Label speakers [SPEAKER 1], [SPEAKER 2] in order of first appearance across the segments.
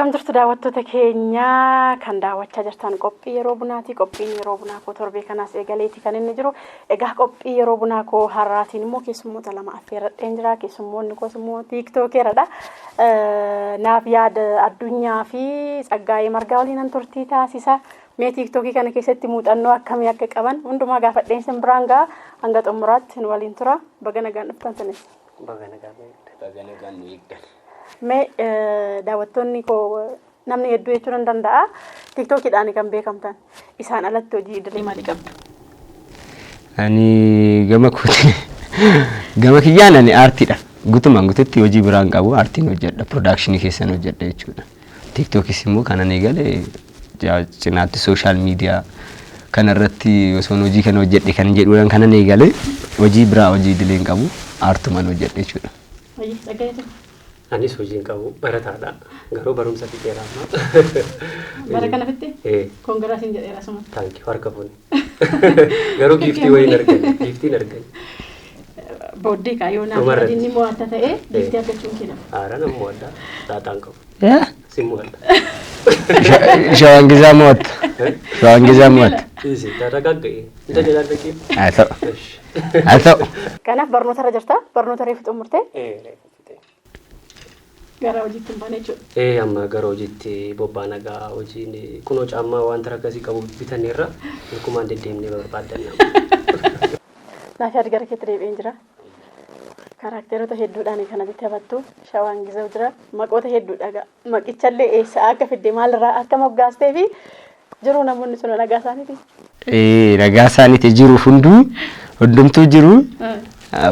[SPEAKER 1] Akkam jirtu daawwattoota keenya? Kan daawwachaa jirtan qophii yeroo bunaati. Qophiin yeroo bunaa koo torbee kanaas eegaleeti kan inni jiru. Egaa qophii yeroo bunaa koo har'aatiin immoo keessummoota lama affeerradheen jira. Keessummoonni koos immoo tiiktookeeradha. Naaf yaada addunyaa fi Tsaggaayee Margaa waliin turtii taasisa. Mee tiiktookii kana keessatti muuxannoo akkamii akka qaban hundumaa gaafadheen isin biraan ga'a. Hanga xumuraatti nu waliin tura. Baga nagaan dhuftan sinis.
[SPEAKER 2] Baga nagaan nu eegdan.
[SPEAKER 3] Baga nagaan nu eegdan.
[SPEAKER 1] Mee daawwattoonni koo namni hedduu jechuun hin danda'a. Tiiktookiidhaan kan beekamtan. Isaan alatti hojii idilee maalii qabdu?
[SPEAKER 3] Ani gama kootiin, gama kiyyaan ani aartiidha. Guutumaan guututti hojii biraan qabu, aartiin hojjedha. Production keessan hojjedha jechuudha. Tiiktookis immoo kanan eegale cinaatti social media kanarratti osoo hojii kana hojjedhe kan jedhuudhaan kanan eegale. Hojii biraa, hojii idilee hin qabu. Aartumaan hojjedha jechuudha.
[SPEAKER 1] Hojii Tsaggaayee?
[SPEAKER 2] Anis hojii hin qabu, barataadha. Garuu barumsa fixeera amma.
[SPEAKER 1] Bara kana fitte?
[SPEAKER 2] Ee.
[SPEAKER 1] Congrats iin jedheera suma.
[SPEAKER 2] Thank you, harka fuuni. Garuu giiftii wayii hin arganne. Giiftii hin arganne.
[SPEAKER 1] Booddee kaayoo naaf
[SPEAKER 2] Dhumarratti.
[SPEAKER 1] inni mo'atta ta'ee giiftii argachuun kee nama.
[SPEAKER 2] Haara nama mo'adha. Daataan qabu.
[SPEAKER 3] Yaa?
[SPEAKER 2] Si mo'adha.
[SPEAKER 3] Shawaan gizaa mo'atta. Shawaan gizaa mo'atta.
[SPEAKER 2] Isi tarragagga'e. Inta jalaan dhaqee.
[SPEAKER 3] Haa ta'u. Haa ta'u.
[SPEAKER 1] Kanaaf barnoota irra jirta. Barnoota reefu xumurtee
[SPEAKER 2] Ee, reefu fixee.
[SPEAKER 1] gara hojiitti hin baane jechuudha.
[SPEAKER 2] Ee, amma gara hojiitti bobbaa nagaa hojiin kunoo caammaa wanta rakkasii qabu bitanneerra ilkumaan deddeemnee barbaaddanna.
[SPEAKER 1] Naaf yaad gara keetti deebi'een jira. Kaaraakteerota hedduudhaan kanatti taphattu. Shawaan Gizoo jira. Maqoota hedduudha gaa. Maqichallee eessa akka fidde, maalirraa akka moggaastee fi jiru namoonni sun nagaa isaaniiti?
[SPEAKER 3] Ee, ragaa isaaniiti, jiru, hunduu hundumtuu jiru.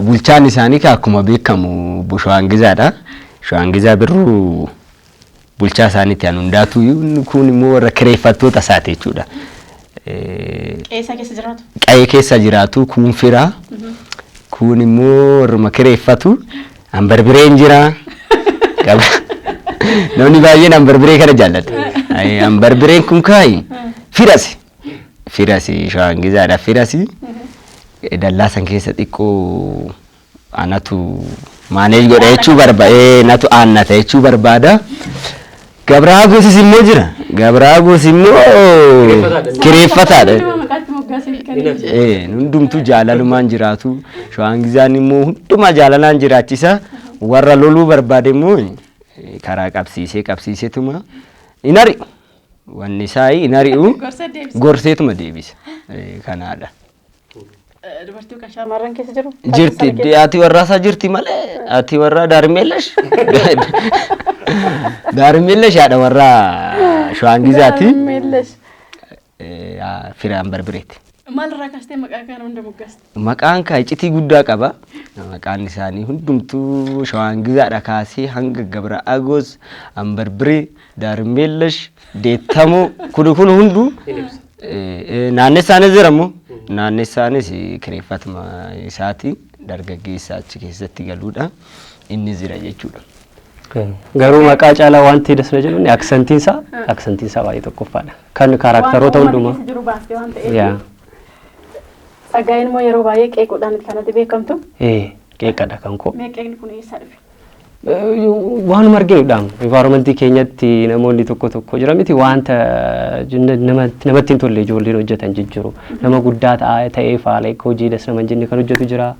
[SPEAKER 3] Bulchaan isaanii ka akkuma beekamu obbo Shawaan Gizaadha. Shawaan Gizaa Birruu bulchaa isaaniiti an hundaatu. Kun immoo warra kireeffattoota isaati jechuudha.
[SPEAKER 1] Eessa keessa jiraatu?
[SPEAKER 3] Qa'ee keessa jiraatu, kuun fira. Kun immoo warruma kireeffatu. Ambarbireen jira. Namni baay'een ambarbiree kana jaallata. Ambarbireen kun kaayi firasi. Firasi Shawaan Gizaadha firasi. Dallaa san keessa xiqqoo anatu manage godha jechuu barbaada. Natu aannata jechuu barbaada. Gabraagosis immoo jira. Gabraagos immoo kireeffataadha.
[SPEAKER 1] Maqaatti moggaasee kan inni.
[SPEAKER 3] Hundumtuu jaalalumaan jiraatu. Shawaan Gizaan immoo hundumaa jaalalaan jiraachisa. Warra loluu barbaade immoo karaa qabsiisee qabsiiseetuma hin ari'u. Wanni isaa hin ari'u.
[SPEAKER 1] Gorsee deebisa.
[SPEAKER 3] Gorseetuma deebisa. Kanaadha.
[SPEAKER 1] Dubartii yookaan shamarran keessa jiru?
[SPEAKER 3] Jirti, ati warraasaa jirti malee, ati warraa Daarmeellash. Daarmeellash haadha warraa Shawaan Gizaati.
[SPEAKER 1] Meellesh.
[SPEAKER 3] Firaan barbireeti.
[SPEAKER 1] Maalirraa kaastee maqaa kana hunda moggaaste?
[SPEAKER 3] Maqaan kaa iccitii guddaa qaba. Maqaan isaanii hundumtuu Shawaan Gizaadha kaasee hanga Gabra Agos, Ambarbiree, Daarmeellash, Deettamoo kun kun hunduu naannessaanis jiramu. Naannessaanis kireeffatuma isaati, dargaggeessa achi keessatti galuudha. Inni jira jechuudha.
[SPEAKER 2] Garuu maqaa caalaa wanti das na jedhu accentiin isaa baay'ee tokkoffaadha. Kan kaaraaktaroota
[SPEAKER 1] Waan
[SPEAKER 2] hundumaa.
[SPEAKER 1] keessa jiru baastee waan ta'eef.
[SPEAKER 2] Yaa.
[SPEAKER 1] Tsaggaayeen immoo yeroo baay'ee qeequudhaan kanatti beekamtu.
[SPEAKER 2] Ee, qeeqadha kan koo.
[SPEAKER 1] Mee qeeqni kun eessaa dhufe?
[SPEAKER 2] Waanuma arginudha. Environmentii keenyatti namoonni tokko tokko jira miti, wanta namatti hin tolle ijoolleen hojjetan jijjiiru. Nama guddaa ta'ee faala hojii das nama hin jenne kan hojjetu jira.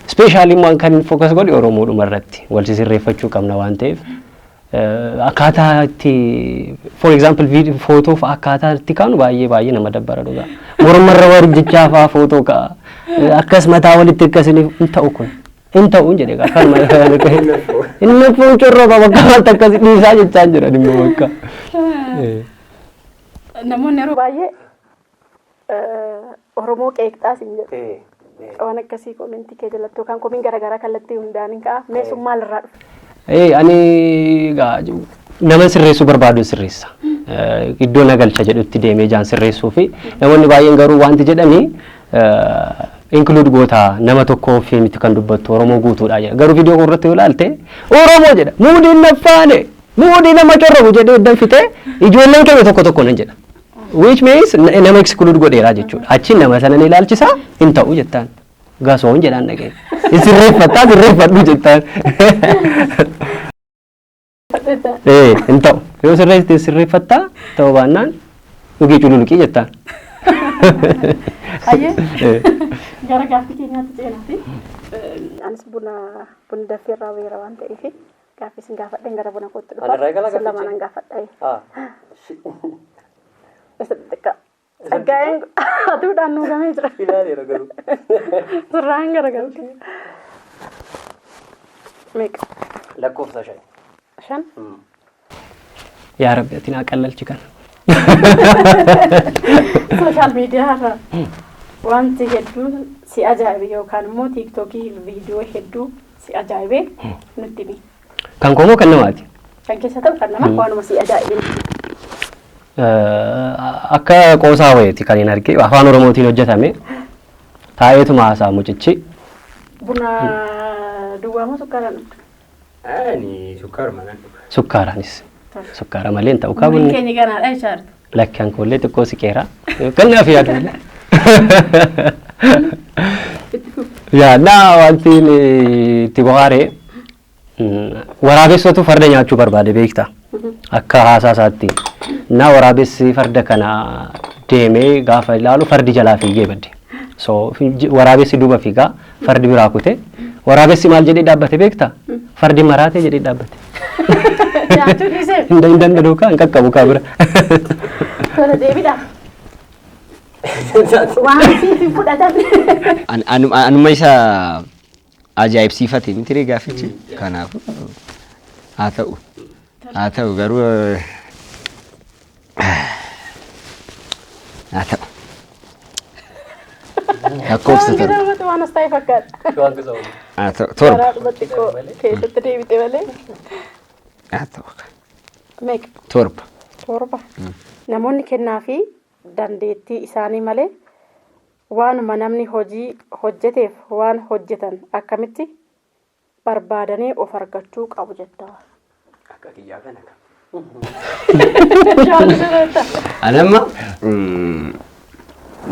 [SPEAKER 2] Especially immoo kan focus godhe Oromoodhuma irratti wal sirreeffachuu qabna waan ta'eef. Akkaataa itti, for example, footoo fa'a akkaataa itti kaanu baay'ee baay'ee nama dabbara dhugaa. Mormarra warri jechaa fa'a footoo ka'a. Akkas mataa walitti akkasii hin ta'u, kun hin ta'u jedhe kanuma inni fuuncurroo bakka wanta akkasii dhiisaa jechaa jiran immoo bakka.
[SPEAKER 1] Namoonni yeroo baay'ee Oromoo qeeqxaa siin jedhu. Waan akkasii commentii kee jalatti yookaan komiin garaagaraa kallattii hundaan hin ka'a. Mee sun maalirraa dhufe?
[SPEAKER 2] Ani egaa nama sirreessuu barbaadu sirreessa. Iddoo na galcha jedhutti deemee jaan sirreessuu fi namoonni baay'een garuu wanti jedhanii include goota, nama tokko ofii miti kan dubbattu, Oromoo guutuudha jedha. Garuu viidiyoo irratti yoo ilaalte Oromoo jedha, muudii naffaane muudii nama corrobu jedhee danfitee ijoolleen keenya tokko tokko nan jedha. Which means nama exclude godheera jechuudha. Achiin nama sana ni ilaalchisa, hin ta'u jettaan. Gasoon jedhaan dhaga'e. Sirreeffattaa, sirreeffadhu jettaan.
[SPEAKER 1] Sirreeffadheetta.
[SPEAKER 2] Ee, hin ta'u. Yoo sirreessite sirreeffattaa, ta'uu baannaan dhugii cululuqii jettaan.
[SPEAKER 1] Hayyee. Gara gaaffii keenyaatti ceenaati. Anis buna bunni danfee irraa bu'eera waan ta'eef gaaffii isin gaafadheen gara buna kootti dhufa.
[SPEAKER 2] Anarraa eegala
[SPEAKER 1] Isin
[SPEAKER 2] gaaffichi?
[SPEAKER 1] lamaan gaafadha. Isa xixiqqaa. Tsaggaa'een aduudhaan nuugamee jira.
[SPEAKER 2] Ilaaleera garuu.
[SPEAKER 1] Sirraan garagalte. Meeqa?
[SPEAKER 2] Lakkoofsa 5.
[SPEAKER 1] 5?
[SPEAKER 2] Yaa Rabbi, ati naa qallalchi kana.
[SPEAKER 1] Social media irra wanti hedduu si ajaa'ibe yookaan immoo TikTokii viidiyoo hedduu si ajaa'ibe nutti himi.
[SPEAKER 2] Kan koo moo kan namaati?
[SPEAKER 1] Kan keessa ta'u, kan namaa, waanuma si ajaa'ibe.
[SPEAKER 2] Akka qoosaa wayiiti kan hin arge, afaan Oromootiin hojjetame, taa'eetuma haasaa mucichi.
[SPEAKER 1] Buna duwwaa moo sukkaaraan dhugdu?
[SPEAKER 3] Ani sukkaaruma nan dhuga.
[SPEAKER 2] Sukkaaraanis. Sukkaara malee hin ta'u kaa
[SPEAKER 1] Umriin
[SPEAKER 2] bunni.
[SPEAKER 1] keenya ganaadha jechaadha.
[SPEAKER 2] Lakki, kan koollee xiqqoo siqeera. Kan naaf yaadu malee. Yaa naa, wanti inni itti bohaare, waraabessatu farda nyaachuu barbaade, beekta. Akka haasaa isaatti. Naa waraabessi farda kana deemee gaafa ilaalu fardi jalaa fiigee badde. So waraabessi duuba fiigaa fardi biraa kute. Waraabessi maal jedhee dhaabbate beekta? Fardi maraate jedhee dhaabbate.
[SPEAKER 1] Nyaachuu dhiisee.
[SPEAKER 2] Hin danda'u kaa, hin qaqqabu kaa bira.
[SPEAKER 1] Tola, deebidha. Waan siif hin fudhatamne.
[SPEAKER 3] Anuma isa ajaa'ibsiifate miti ree gaaffichi. Kanaafuu haa ta'u. Haa ta'u garuu haa ta'u. Lakkoofsa
[SPEAKER 1] Waan
[SPEAKER 3] 7.
[SPEAKER 1] garaa waan as ta'e fakkaata.
[SPEAKER 3] Haa ta'u, 7.
[SPEAKER 1] Karaa dhuma xiqqoo keessatti deebite malee.
[SPEAKER 3] Haa ta'u.
[SPEAKER 1] Meeqa?
[SPEAKER 3] 7.
[SPEAKER 1] 7. Namoonni kennaa fi dandeettii isaanii malee waanuma namni hojii hojjeteef waan hojjetan akkamitti barbaadanii of argachuu qabu jetta?
[SPEAKER 2] Akka kiyyaa kana.
[SPEAKER 3] Anamma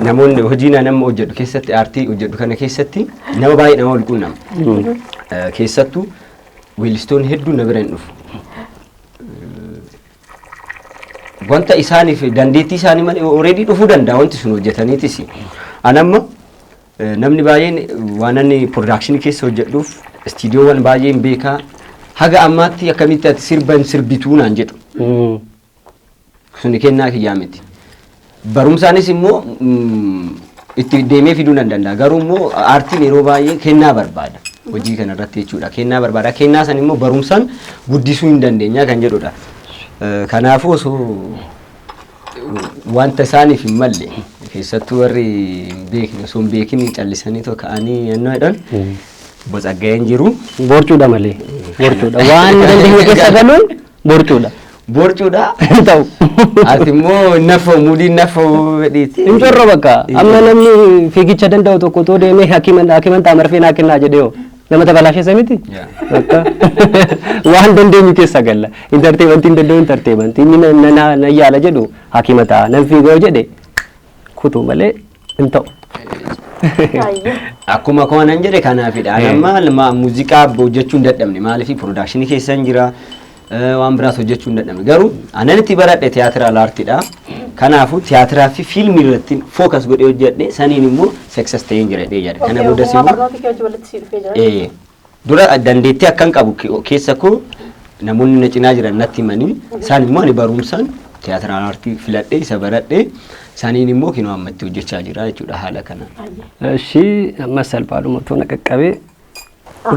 [SPEAKER 3] namoonni hojii nama hojjedhu keessatti, aartii hojjedhu kana keessatti, nama baay'ee nama wal quunnama. Keessattuu weellistoonni hedduun na bira hin dhufu. Wanta isaaniif dandeettii isaanii malee already dhufuu danda'a wanti sun hojjetaniitis. Anamma namni baay'een waan ani production keessa hojjedhuuf istiidiyoowwan baay'een beekaa, haga ammaatti akkamitti ati sirban sirbituu naan jedhu. Suni kennaa kiyyaa miti. Barumsaanis immoo itti deemee fiduu nan danda'a. Garuu immoo aartiin yeroo baay'ee kennaa barbaada. Hojii kana irratti jechuudha. Kennaa barbaada. Kennaa san immoo barumsaan guddisuu hin dandeenya kan jedhudha. Kanaafuu osoo wanta isaaniif hin malle, keessattuu warri hin beekne, osoo hin beekin callisanii too ka'anii yennoo jedhan bocagga'een jiru.
[SPEAKER 2] Borcuudha malee. Borcuudha. Waan dandeenye keessa galuun borcuudha.
[SPEAKER 3] Borcuudha.
[SPEAKER 2] Hin ta'u.
[SPEAKER 3] Ati immoo nafoo muudii nafoo fedhiiti.
[SPEAKER 2] Hin corro bakka. Amma namni fiigicha danda'u tokko otoo deemee hakiman ta'a marfee naa kennaa jedhee hoo nama tabalaasheessa miti? Bakka waan dandeenyu keessa galla. Entertainmentiin danda'u entertainmentii, inni na yaala jedhu hakima ta'a. Nan fiigoo jedhe kutuu malee hin ta'u.
[SPEAKER 3] Akkuma koonan jedhe kanaafidha. Ani amma muuziqaa hojjechuu hin dadhabne, maaliif productionii keessa hin jira, waan biraas hojjechuu hin dadhabne. Garuu anan itti baradhe theatrical artiidha. Kanaafuu tiyaatiraa fi fiilmii irratti focus godhee hojjedhe, saniin immoo success ta'ee hin jira jedhee yaada. Kana boodas
[SPEAKER 1] Ogummaa
[SPEAKER 3] immoo
[SPEAKER 1] barnoota kee hojii walitti sii dhufee jira.
[SPEAKER 3] Dura dandeettii akkan qabu keessa koo namoonni na cinaa jiran natti himanii, isaan immoo ani barumsaan theatrical artii filadhee isa baradhee, saniin immoo kinoo ammatti hojjechaa jira jechuudha haala kanaan.
[SPEAKER 2] Ishii ammas salphaadhuma otoo na qaqqabee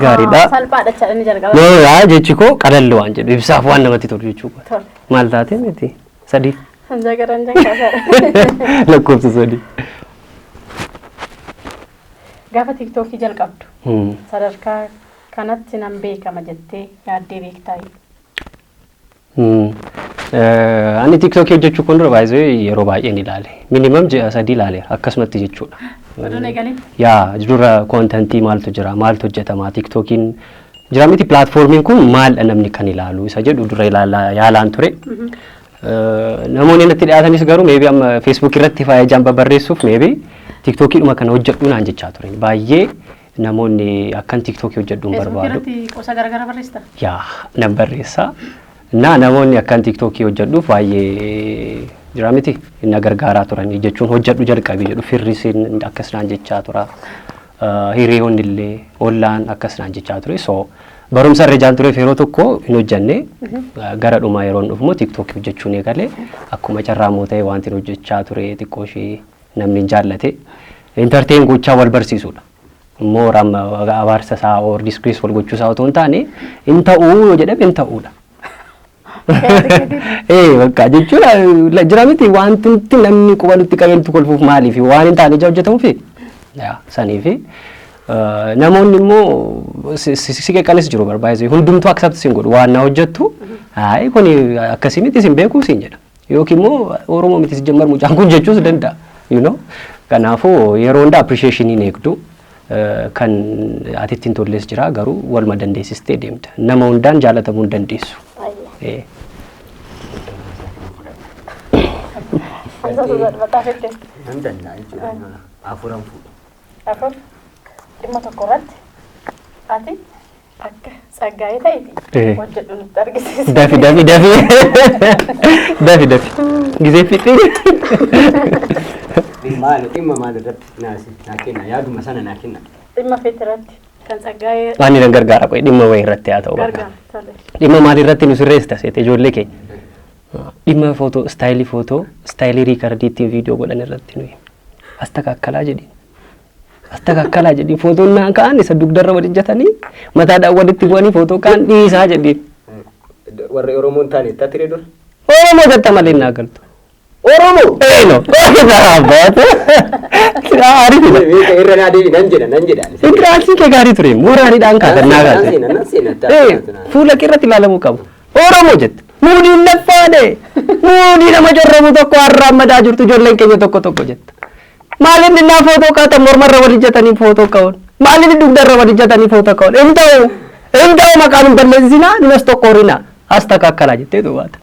[SPEAKER 2] gaariidha.
[SPEAKER 1] Salphaadha jechaadha inni jalqaba.
[SPEAKER 2] No, yaa jechi koo qalalli waan jedhu ibsaaf waan namatti tolu jechuudha.
[SPEAKER 1] Tole.
[SPEAKER 2] Maal taate miti? 3.
[SPEAKER 1] Hanja gara hanja kaasaa.
[SPEAKER 2] Lakkoofsa 3.
[SPEAKER 1] Gaafa TikTokii jalqabdu sadarkaa kanatti nan beekama jettee yaaddee beektaa?
[SPEAKER 2] Ani TikTokii hojjechuu kun dura baay'ee yeroo baay'een ilaale. Minimum ji'a 3 ilaaleera akkasumatti jechuudha.
[SPEAKER 1] Oduun eegalee?
[SPEAKER 2] Yaa, dura contentii maaltu jira, maaltu hojjetama, TikTokiin jira miti, platformiin kun maaldha, namni kan ilaalu isa jedhu dura ilaalaa yaalaan ture. Namoonni natti dhiyaatanis garuu maybe amma Facebook irratti faaya barreessuuf maybe TikTokiidhuma kana hojjedhu naan jechaa ture. Baay'ee namoonni akkan TikTokii hojjedhu hin
[SPEAKER 1] Feesbuukii
[SPEAKER 2] barbaadu.
[SPEAKER 1] irratti qosa garaagaraa barreessita?
[SPEAKER 2] Yaa, nan barreessa. Na namoonni akkan TikTokii hojjedhuuf baay'ee jira miti, na gargaaraa turan jechuun, hojjedhu jalqabii jedhu. Firrisiin akkas naan jechaa tura. Hiriyoonni illee, ollaan akkas naan jechaa ture. So barumsa irra jaan tureef yeroo tokko hin hojjenne. Gara dhumaa yeroo dhufu immoo TikTokii hojjechuun eegale. Akkuma carraa moo ta'e, wanti hojjechaa ture xiqqoo ishee namni hin jaallate. Entertain gochaa wal barsiisudha. Immoo abaarsa isaa or disgrace wal gochuu isaa otoo hin taane, hin ta'uu yoo jedhame hin ta'uudha. Ee, bakka jechuun jira miti, wanti namni quba nutti qabeentu kolfuuf maaliif waan hin taane ija hojjetamuufi saniifi namoonni immoo si qeqqanis jiru. Barbaayisee hundumtuu accept sin godhu, waan na hojjettu hayi kun akkasii miti, sin beekuu sin jedha, yookiin immoo Oromoo miti si jammar mucaan kun jechuus danda'a. Kanaafuu yeroo hunda appreciation hin eegdu. Kan ati ittiin tolles jira, garuu waluma dandeessistee deemta. Nama hundaan jaalatamuu hin dandeessu.
[SPEAKER 1] Baay'ee.
[SPEAKER 3] Nan danda'a jechuudha. Afuran fuudha.
[SPEAKER 1] Afur dhimma tokko irratti ati akka Tsaggaa'ee ta'eeti hojjedhu nutti argisiisa.
[SPEAKER 2] Dafi, dafi, dafi, dafi, dafi, gisee fixii.
[SPEAKER 3] Maal, dhimma maal irratti naa kenna? Yaaduma sana naa kenna.
[SPEAKER 1] Dhimma feet irratti kan Tsaggaa'ee.
[SPEAKER 2] Waan nan gargaara, qoy, dhimma wayii irratti haa ta'u bakka.
[SPEAKER 1] Gargaara. Tole.
[SPEAKER 2] Dhimma maal irratti nu sirreessita seete ijoollee keenya? Dhimma footoo, style footoo, style record ittiin viidiyoo godhan irratti nuyi. Astakakkalaa jedhiin. Astakakkalaa jedhiin. Footoon naa ka'an isa dugdarra wal ijjatanii mataadhaan walitti bu'anii footoo ka'an dhiisaa jedhiin.
[SPEAKER 3] Warri Oromoon taane itti tiree dura.
[SPEAKER 2] Oromoo jetta malee naa galtu.
[SPEAKER 3] Oromoo!
[SPEAKER 2] Eeno! Baate. Ariifidha.
[SPEAKER 3] Irra naa deebi, nan jedha, nan jedha.
[SPEAKER 2] Intiraansiin kee gaarii ture. Mooraaniidhaan kaasan naa
[SPEAKER 3] Nan
[SPEAKER 2] kaase.
[SPEAKER 3] seena, nan seena.
[SPEAKER 2] Fuula kee irratti ilaalamuu qabu. Oromoo jette. Muudii laffaadhe. Muudii nama jorramu tokko har'aammadaa jirtu ijoolleen keenya tokko tokko jette. Maaliin innaa footoo kaatan mormarra wal ijjatanii footoo ka'uun? Maaliin dugdarra wal ijjatanii footoo ka'uun? Hin ta'u. Hin ta'u, maqaan hin balleessinaa, nunas tokko horinaa. As takka jettee duubaata.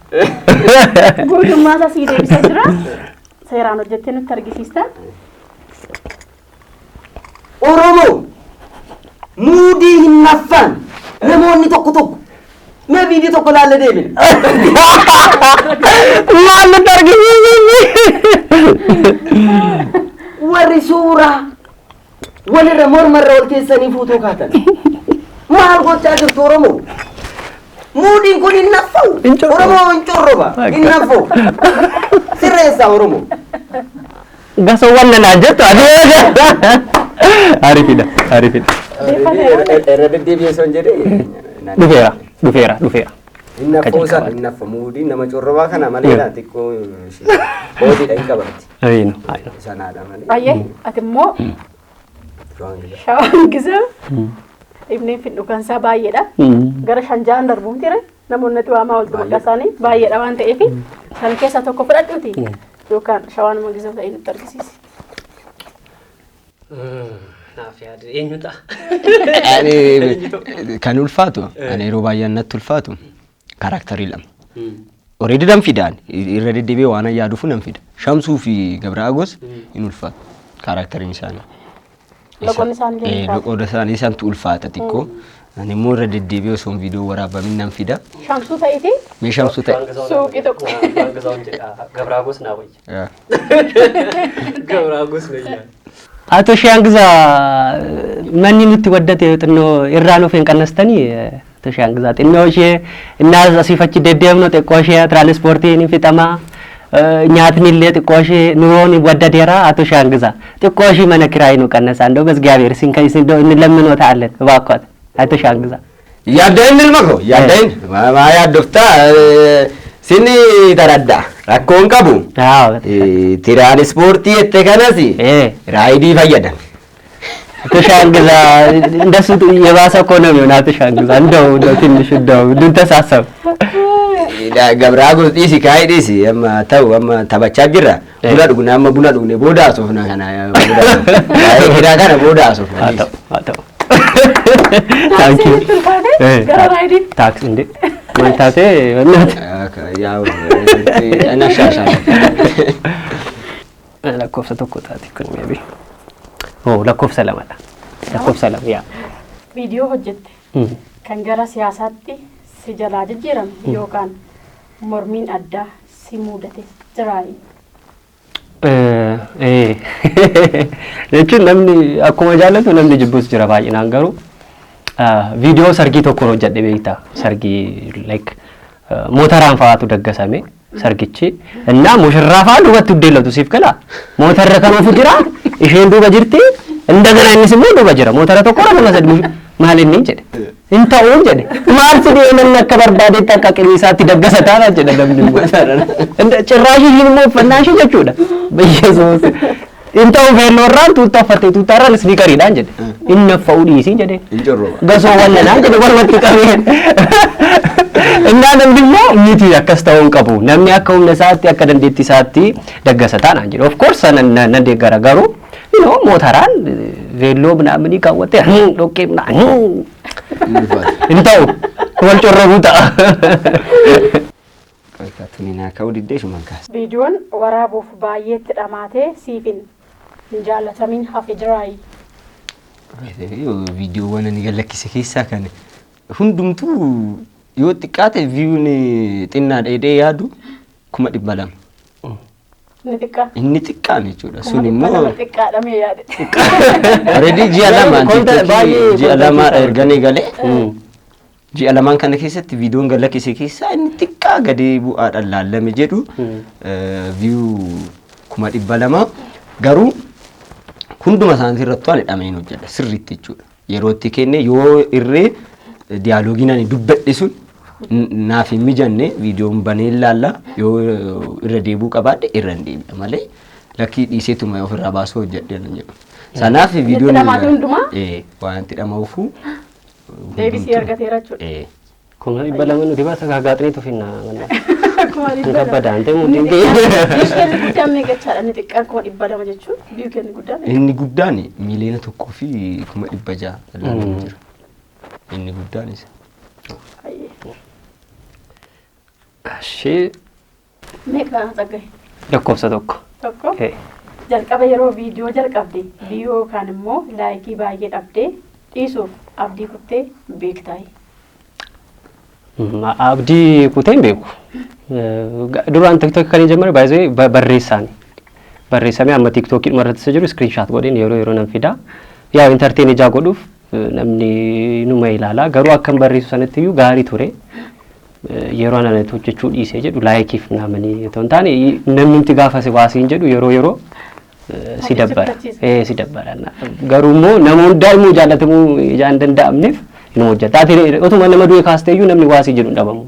[SPEAKER 1] Guutummaa isaa sii deebisaa jira. Seeraan hojjettee nutti argisiista.
[SPEAKER 3] Oromoo, muudii hin naffaan namoonni tokko tokko mee viidiyoo tokko laalle deebine.
[SPEAKER 2] Maal nutti argisiisu?
[SPEAKER 3] Warri suuraa walirra mormarra wal keessanii footoo kaatan maal gochaa jirtu, Oromoo? Muudiin kun hin naffa'u.
[SPEAKER 2] Hin corroba.
[SPEAKER 3] Oromoo hin corroba. Hin naffa'u. Sirreessaa, Oromoo.
[SPEAKER 2] Gasoowwan nanaan jettu ati. Ariifidha, ariifidha.
[SPEAKER 3] Irra deddeebi'ee osoo hin jedhee.
[SPEAKER 2] Dhufeera, dhufeera, dhufeera.
[SPEAKER 3] Hin naffa'u sana, hin naffa, muudiin nama corrobaa kana malee xiqqoo hojiidha hin qabatti.
[SPEAKER 2] Ayino, ayino.
[SPEAKER 3] Sanaadha malee.
[SPEAKER 1] Baay'ee ati immoo shawaan gizaa ibneen fidhu kansaa baay'eedha. Gara shan ja'an darbuun ture namoonni natti waamaa ooltu maqaa isaanii baay'eedha waan ta'eef, san keessaa tokko fudhadhuuti yookaan shawaan gizaa ta'e nutti argisiisi.
[SPEAKER 2] Naaf yaadu eenyu ta'a?
[SPEAKER 3] Ani kan ulfaatu, ani yeroo baay'ee natti ulfaatu character lama. Already nan fidaan irra deddeebi'ee waan yaaduuf nan fida. Shamsuu fi Gabraagos hin ulfaatu characteriin isaanii.
[SPEAKER 1] Loqonni isaanii illee ulfaata.
[SPEAKER 3] Loqoda isaanii isaantu ulfaata xiqqoo. Ani immoo irra deddeebi'ee osoo viidiyoo waraabamin nan fida.
[SPEAKER 1] Shamsuu ta'iti.
[SPEAKER 3] Mee Shamsuu ta'e.
[SPEAKER 1] Suuqii tokko.
[SPEAKER 2] Gabraagos naa wayya.
[SPEAKER 3] Yaa.
[SPEAKER 2] Gabraagos wayya. Ato Shaangiza, manni nutti waddate xinnoo irraa nuuf hin qannastanii? Ato Shaangiza, xinnoo ishee innaa asiif achi deddeemnu xiqqoo ishee tiraanispoortiin hin fixamaa, nyaatni illee xiqqoo ishee nuroon waddadeera. Ato Shaangiza, xiqqoo ishee mana kiraayii nu qannasaa እንደው በእግዚአብሔር ሲን እንደው እንለምኖታለን፣ እባክዎት አቶ ሻንግዛ።
[SPEAKER 3] Yaaddayin, ilma koo, yaaddayin maa yaaddoftaa? Sinni taradda rakkoon qabu.
[SPEAKER 2] አዎ።
[SPEAKER 3] Tiraanispoortii jette kanas raayidii fayyadame.
[SPEAKER 2] አቶ ሻንግዛ፣ እንደሱ የባሰ እኮ ነው የሚሆን። አቶ ሻንግዛ፣ እንደው ትንሽ እንደው እንተሳሰብ።
[SPEAKER 3] Gabraagos, dhiisi, kaayii dhiisi, amma ta'u amma taphachaa jirra. Buna dhugne, amma buna dhugne booda haasofna kana. Waa'ee kiraa kana booda haasofna.
[SPEAKER 2] haa ta'u, haa ta'u. Thank you.
[SPEAKER 1] Taaksiin ulfaate gara raayidiitti.
[SPEAKER 2] ታክሲ እንዴ maal taatee በእናትህ?
[SPEAKER 3] Yaa, nashaashaa.
[SPEAKER 2] Lakkoofsa tokko taate kun maybe. Oh, lakkoofsa lamadha. Lakkoofsa lama, yaa.
[SPEAKER 1] Viidiyoo hojjette kan gara siyaasaatti si jalaa jijjiirame yookaan mormiin addaa si mudate jiraayi?
[SPEAKER 2] Jechuun namni akkuma jaallatu namni jibbus jira. Baay'inaan garuu viidiyoo sargii tokkoon hojjedhe, beektaa, sargii like mootaraan fa'aatu daggasame sargichi innaa mushurraa fa'aa duubatti uddeellatu siif gala. Mootarra kan ofu jira, isheen duuba jirti, indagana innis immoo duuba jira. Mootara tokkorra nama sadi maal inni jedhe hin ta'uun jedhe. Maal si dhiyee namni akka barbaadetti akka qiniisaatti daggasa taana jedhe namni immoo. Cirraashii ishiin immoo uffannaa ishee jechuudha. Yesuus, hin ta'u. Feelloorraan tuuttaa uffattee tuuttaarraan sneakeriidhaan jedhe. Inni affa'uu dhiisiin jedhe.
[SPEAKER 3] Hin corrooba.
[SPEAKER 2] Gasoo wallanaan jedhe walumatti qabee. Innaa namni immoo miti, akkas ta'uu hin qabu. Namni akka humna isaatti, akka dandeettii isaatti daggasa taanaan jedhe. Of course nan deeggara, garuu mootaraan veelloo ምናምን kaawwattee dhoqqee hin ta'u, wal corrobuu ta'a.
[SPEAKER 3] Tuni naa ka'uu diddee shuman kaasa.
[SPEAKER 1] Viidiyoon waraabuuf baay'eetti dhamaatee siif hin jaallatamiin hafe jiraayi?
[SPEAKER 3] Viidiyoowwan ani gallakkise keessaa kan hundumtuu yoo xiqqaate viewun xinnaadha jedhee yaadu 200,000.
[SPEAKER 1] Inni xiqqaa.
[SPEAKER 3] Inni xiqqaan jechuudha. Sun
[SPEAKER 1] Kuma
[SPEAKER 3] immoo
[SPEAKER 1] 200 xiqqaadha mee yaade.
[SPEAKER 3] Already ji'a lamaan
[SPEAKER 2] Baay'ee
[SPEAKER 3] ji'a lamaadha erga ni galee. Ji'a lamaan kana keessatti viidiyoon gallakkise keessaa inni xiqqaa gadi bu'aadhaan laallame jedhu view 200,000, garuu hunduma isaanii irrattuu ani dhameen hojjedha sirriitti jechuudha. Yeroo itti kenne yoo irree dialogueiin ani dubbadhe sun naaf hin mijanne, viidiyoon banee ilaalla, yoo irra deebi'uu qabaadhe irra hin deebi'a malee lakkii dhiiseetuma ofirraa baasuu hojjedhe nan jedhu. Sanaaf viidiyoon
[SPEAKER 1] dhamaate hundumaa?
[SPEAKER 3] Waan itti dhama'uufu
[SPEAKER 1] Deebisii argateera jechuudha.
[SPEAKER 2] 200,000 nuti baasa gaagaaxneetu finna.
[SPEAKER 1] 200,000.
[SPEAKER 2] Kabbadaan ta'e
[SPEAKER 1] Inni
[SPEAKER 2] muddin
[SPEAKER 1] xiqqaan view kenni guddaan meeqachaadha? Inni xiqqaan 200,000 jechuun view kenni guddaan meeqa?
[SPEAKER 3] Inni guddaan 1,600,000 ilaalamee jira. Inni guddaan isa.
[SPEAKER 1] Ayyee.
[SPEAKER 2] Ishee
[SPEAKER 1] Meeqa, Tsaggaye?
[SPEAKER 2] Lakkoofsa 1.
[SPEAKER 1] 1. Jalqaba yeroo viidiyoo jalqabde view yookaan immoo likeii baay'ee dhabdee dhiisuuf abdii kuttee beektaayi?
[SPEAKER 2] Abdii kutee hin beeku. Duraan TikTokii kan hin jalqabe baay'ee barreessaan. Barreessamee amma TikTokii dhuma irratti isa jiru screenshot godheen yeroo yeroo nan fida. Yaa entertain ijaa godhuuf namni numa ilaala. Garuu akkan barreessu sanatti iyyuu gaarii ture. Yeroo ana hojjechuu dhiisee jedhu likeiif naamanii otoo hin taane, namni nuti gaafa si waasiin jedhu yeroo yeroo si dabbara. Si dabbara. Garuu immoo nama hundaa immoo jaallatamuu ijaan hin danda'amneef inuma hojjeta. Ati otuma nama du'e kaastee iyyuu namni waasii jedhu hin dhabamu.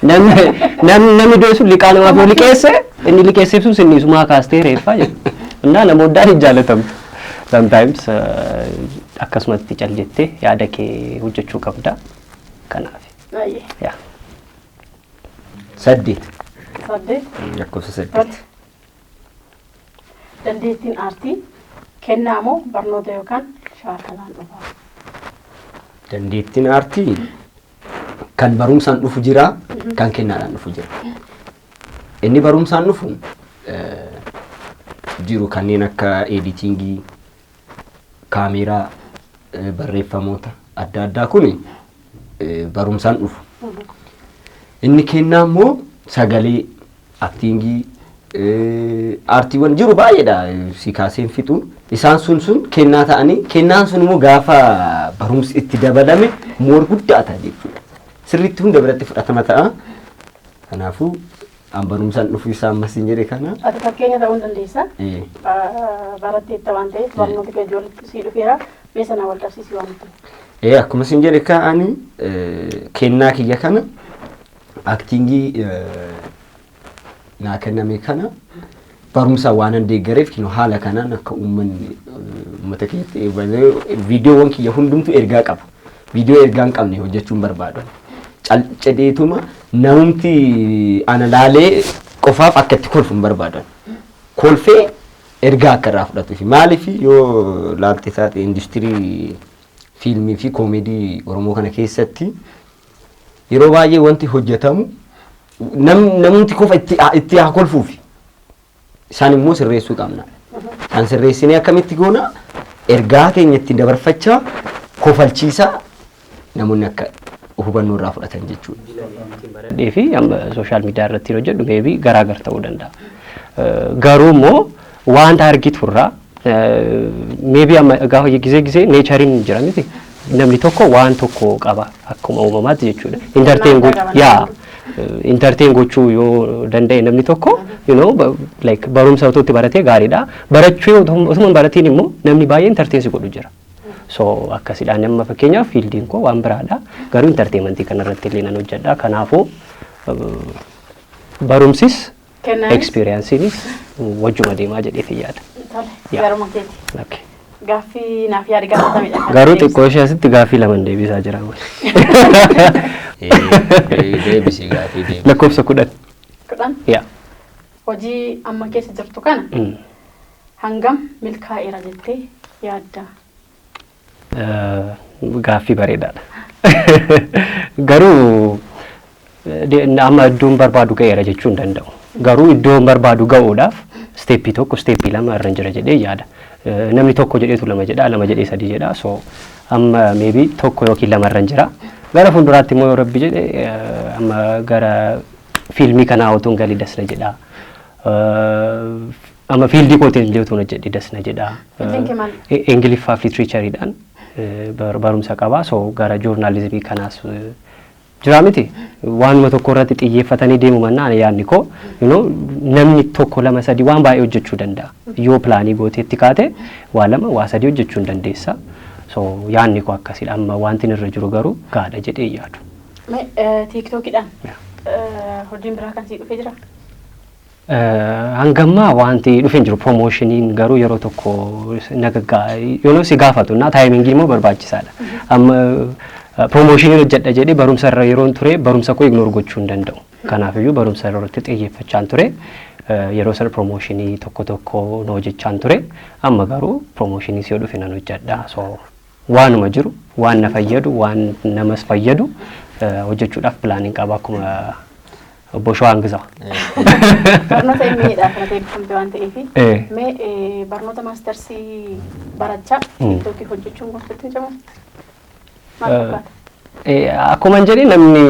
[SPEAKER 2] Namni du'e sun liqaa namaaf yoo liqeesse, inni liqeesseef sun sinni isumaa kaastee reeffaa jedhu. Innaa nama hundaan hin jaalatamtu. Sometimes akkasumatti cal jettee yaada kee hojjechuu qabda. Kanaaf. Yaa.
[SPEAKER 3] 8.
[SPEAKER 1] 8.
[SPEAKER 3] Lakkoofsa 8.
[SPEAKER 1] Dandeettiin aartii kennaa moo barnoota yookaan shaakalaan dhufa?
[SPEAKER 3] Dandeettiin aartii kan barumsaan dhufu jira, kan kennaadhaan dhufu jira. Inni barumsaan dhufu jiru kanneen akka editingii, kaameeraa, barreeffamoota adda addaa kun barumsaan dhufu. Inni kennaa immoo sagalee, actingii, aartiiwwan jiru baay'eedha si kaaseen fixu. Isaan sun sun kennaa ta'anii, kennaan sun immoo gaafa barumsi itti dabalame more guddaa ta'a jechuudha. Sirriitti hunda biratti fudhatama ta'a. Kanaafuu an barumsaan dhufu isaa ammas hin jedhe kana.
[SPEAKER 1] Ati fakkeenya ta'uu hin dandeessa. Baratteetta waan ta'eef barnoota kee ijoolletti sii dhufeera. Mee sana wal qabsiisii waan itti.
[SPEAKER 3] Akkuma isin jedhe ka ani kennaa kiyya kana, actingii naa kenname kana barumsa waan an deeggareef kinoo haala kanaan akka uummanni uummata kiyyatti viidiyoowwan kiyya hundumtuu ergaa qabu. Viidiyoo ergaa hin qabne hojjechuu hin barbaadu. Calcedheetuma namumti ana laalee qofaaf akka itti kolfu hin barbaadan. Kolfee ergaa akka irraa fudhatuuf. Maaliif, yoo laalte taate industirii fiilmii fi koomedii Oromoo kana keessatti yeroo baay'ee wanti hojjetamu namumti qofa itti haa kolfuufi. Isaan immoo sirreessuu qabna. Isaan sirreessinee akkamitti goona? Ergaa keenya ittiin dabarfachaa, kofalchiisaa namoonni akka Hubannoo irraa fudhatan jechuudha.
[SPEAKER 2] Baradhee fi amma social media irratti hojjedhu maybe garaagar ta'uu danda'a. Garuu immoo wanta argitu irraa maybe amma gaafa gisee gisee natureiin jira miti. Namni tokko waan tokko qaba akkuma uumamaatti jechuudha. Entertain yaa entertain gochuu yoo danda'e namni tokko like barumsa otoo itti baratee gaariidha. Barachuu otuma hin baratiin immoo namni baay'ee entertain si godhu jira. So akkasidhaan amma fakkeenyaaf fieldiin koo waan biraadha. Garuu entertainmentii kanarratti illee nan hojjedha. Kanaafuu barumsis experienceiinis wajjuma deemaa jedhee yaada.
[SPEAKER 1] Garuma keeti. Gaaffii naaf yaada gaafatamedha.
[SPEAKER 2] Garuu xiqqoo ishee asitti gaaffii lama deebisaa jira.
[SPEAKER 3] Deebisi, gaaffii deebisi.
[SPEAKER 2] Lakkoofsa 10.
[SPEAKER 1] 10?
[SPEAKER 2] Yaa.
[SPEAKER 1] Hojii amma keessa jirtu kana hangam milkaa'eera jettee yaadda?
[SPEAKER 2] Gaaffii bareedaadha. Garuu amma iddoon barbaadu ga'eera jechuu hin danda'u. Garuu iddoon barbaadu ga'uudhaaf steppii tokko, steppii lama irra jira jedhee yaada. Namni tokko jedheetu lama jedha, lama jedhee sadii jedha. So amma maybe tokko yookiin lama irra jira. Gara fuulduraatti immoo yoo Rabbi jedhe amma gara fiilmii kanaa otuun galii dasna jedha. Amma fieldii kootiin illee otuun hojjedhe dasna jedha.
[SPEAKER 1] Fieldiin kee maal?
[SPEAKER 2] Ingiliffaa fi literatureiidhaan barumsa qaba. So gara journalismii kanaas jira miti. Waanuma tokko irratti xiyyeeffatanii deemu mannaa ani yaadni koo namni tokko, lama, sadii waan baay'ee hojjechuu danda'a. Yoo planii gooteetti kaate waa lama, waa sadii hojjechuu hin dandeessa. So yaadni koo akkasidha. Amma wanti irra jiru garuu gaadha jedhee yaadu.
[SPEAKER 1] TikTokiidhaan hojiin biraa kan sii dhufee jira?
[SPEAKER 2] Hangammaa wanti dhufee hin jiru. Promotioniin garuu yeroo tokko nagaggaa yeroo si gaafatu na timingii immoo barbaachisaadha. Amma promotioniin hojjedha jedhee barumsa irra yeroon ture barumsa koo ignore gochuu hin danda'u. Kanaafiyyuu barumsa irratti xiyyeeffachaan ture. Yeroo sana promotionii tokko tokko na hojjechaan ture. Amma garuu promotionii si dhufe nan hojjedha. So waanuma jiru, waan na fayyadu, waan namas fayyadu hojjechuudhaaf planiin qaba akkuma obbo Shawaan Gizaa.
[SPEAKER 1] Barnoota MA'dha kanatti eebbifamte waan ta'eef, mee barnoota mastersii barachaa TikTokii hojjechuun gonfatti hin cimu? Maal fakkaata?
[SPEAKER 2] Akkuma hin jedhe, namni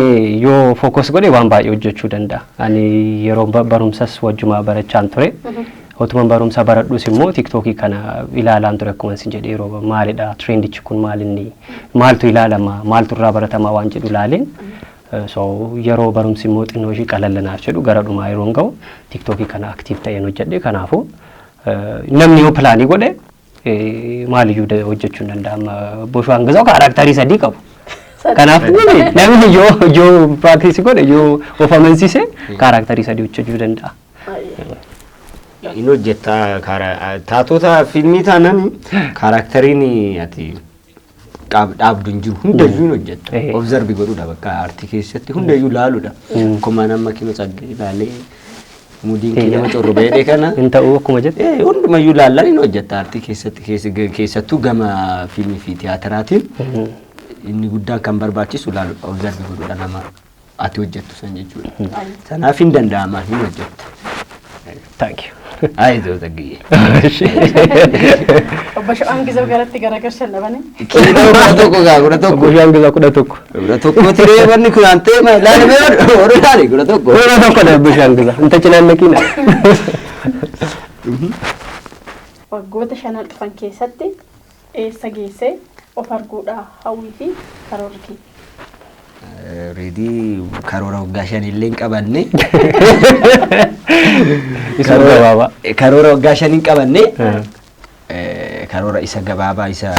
[SPEAKER 2] yoo focus godhe waan baay'ee hojjechuu danda'a. Ani yeroo barumsas wajjuma barachaan ture. Otuma barumsa baradhus immoo TikTokii kana ilaalaan ture. Akkuma isin jedhe, yeroo maalidha trendichi kun, maalinni, maaltu ilaalama, maaltu irraa baratamaa waan jedhu ilaaleen. So yeroo barumsi immoo xinnoo ishii qalallanaaf jedhu gara dhumaa yeroo ga'u TikTokii kana active ta'een hojjedhe. Kanaafuu namni yoo planii godhe maaliyyuu hojjechuu hin danda'ama. Boshaan Gizaaw characterii sadii qabu. Kanaaf namni yoo practice godhe, yoo of amansiise characterii sadii hojjechuu danda'a.
[SPEAKER 3] Inni hojjetta taatota fiilmii taanaan characteriin ati dhaabdu hin jiru, hundayyuu hin hojjetta. Observe godhuudha bakka aartii keessatti, hundayyuu laaluudha. Akkuma nama kino tsaggee ilaalee mudiin kee nama corrobeedhe kana.
[SPEAKER 2] Hin ta'uu akkuma jette.
[SPEAKER 3] Hundumayyuu laallaan hin hojjetta aartii keessatti, keessattuu gama fiilmii fi tiyaatiraatiin inni guddaan kan barbaachisu laaluudha, observe godhuudha nama ati hojjettu san jechuudha. Sanaaf hin danda'ama, hin hojjetta.
[SPEAKER 2] Thank you.
[SPEAKER 3] Ayizoo tsaggiyye.
[SPEAKER 1] Obbo Shawaan Gizaaw garatti garagalchan dhabanii.
[SPEAKER 3] Kiiloo 11 gaa, 11.
[SPEAKER 2] Boshaan Gizaaw 11.
[SPEAKER 3] 11 tiree wanni kun aan ta'e ilaalamee warra ilaali 11.
[SPEAKER 2] 11 dha Boshaan Gizaaw. Inta cinaan.
[SPEAKER 1] Waggoota shanan dhufan keessatti eessa geessee of arguudha hawwii fi karoorri kee?
[SPEAKER 3] Reedii karoora waggaa 5 illee hin qabanne.
[SPEAKER 2] Isa gabaabaa.
[SPEAKER 3] Karoora waggaa 5 hin qabanne. Karoora isa gabaabaa, isa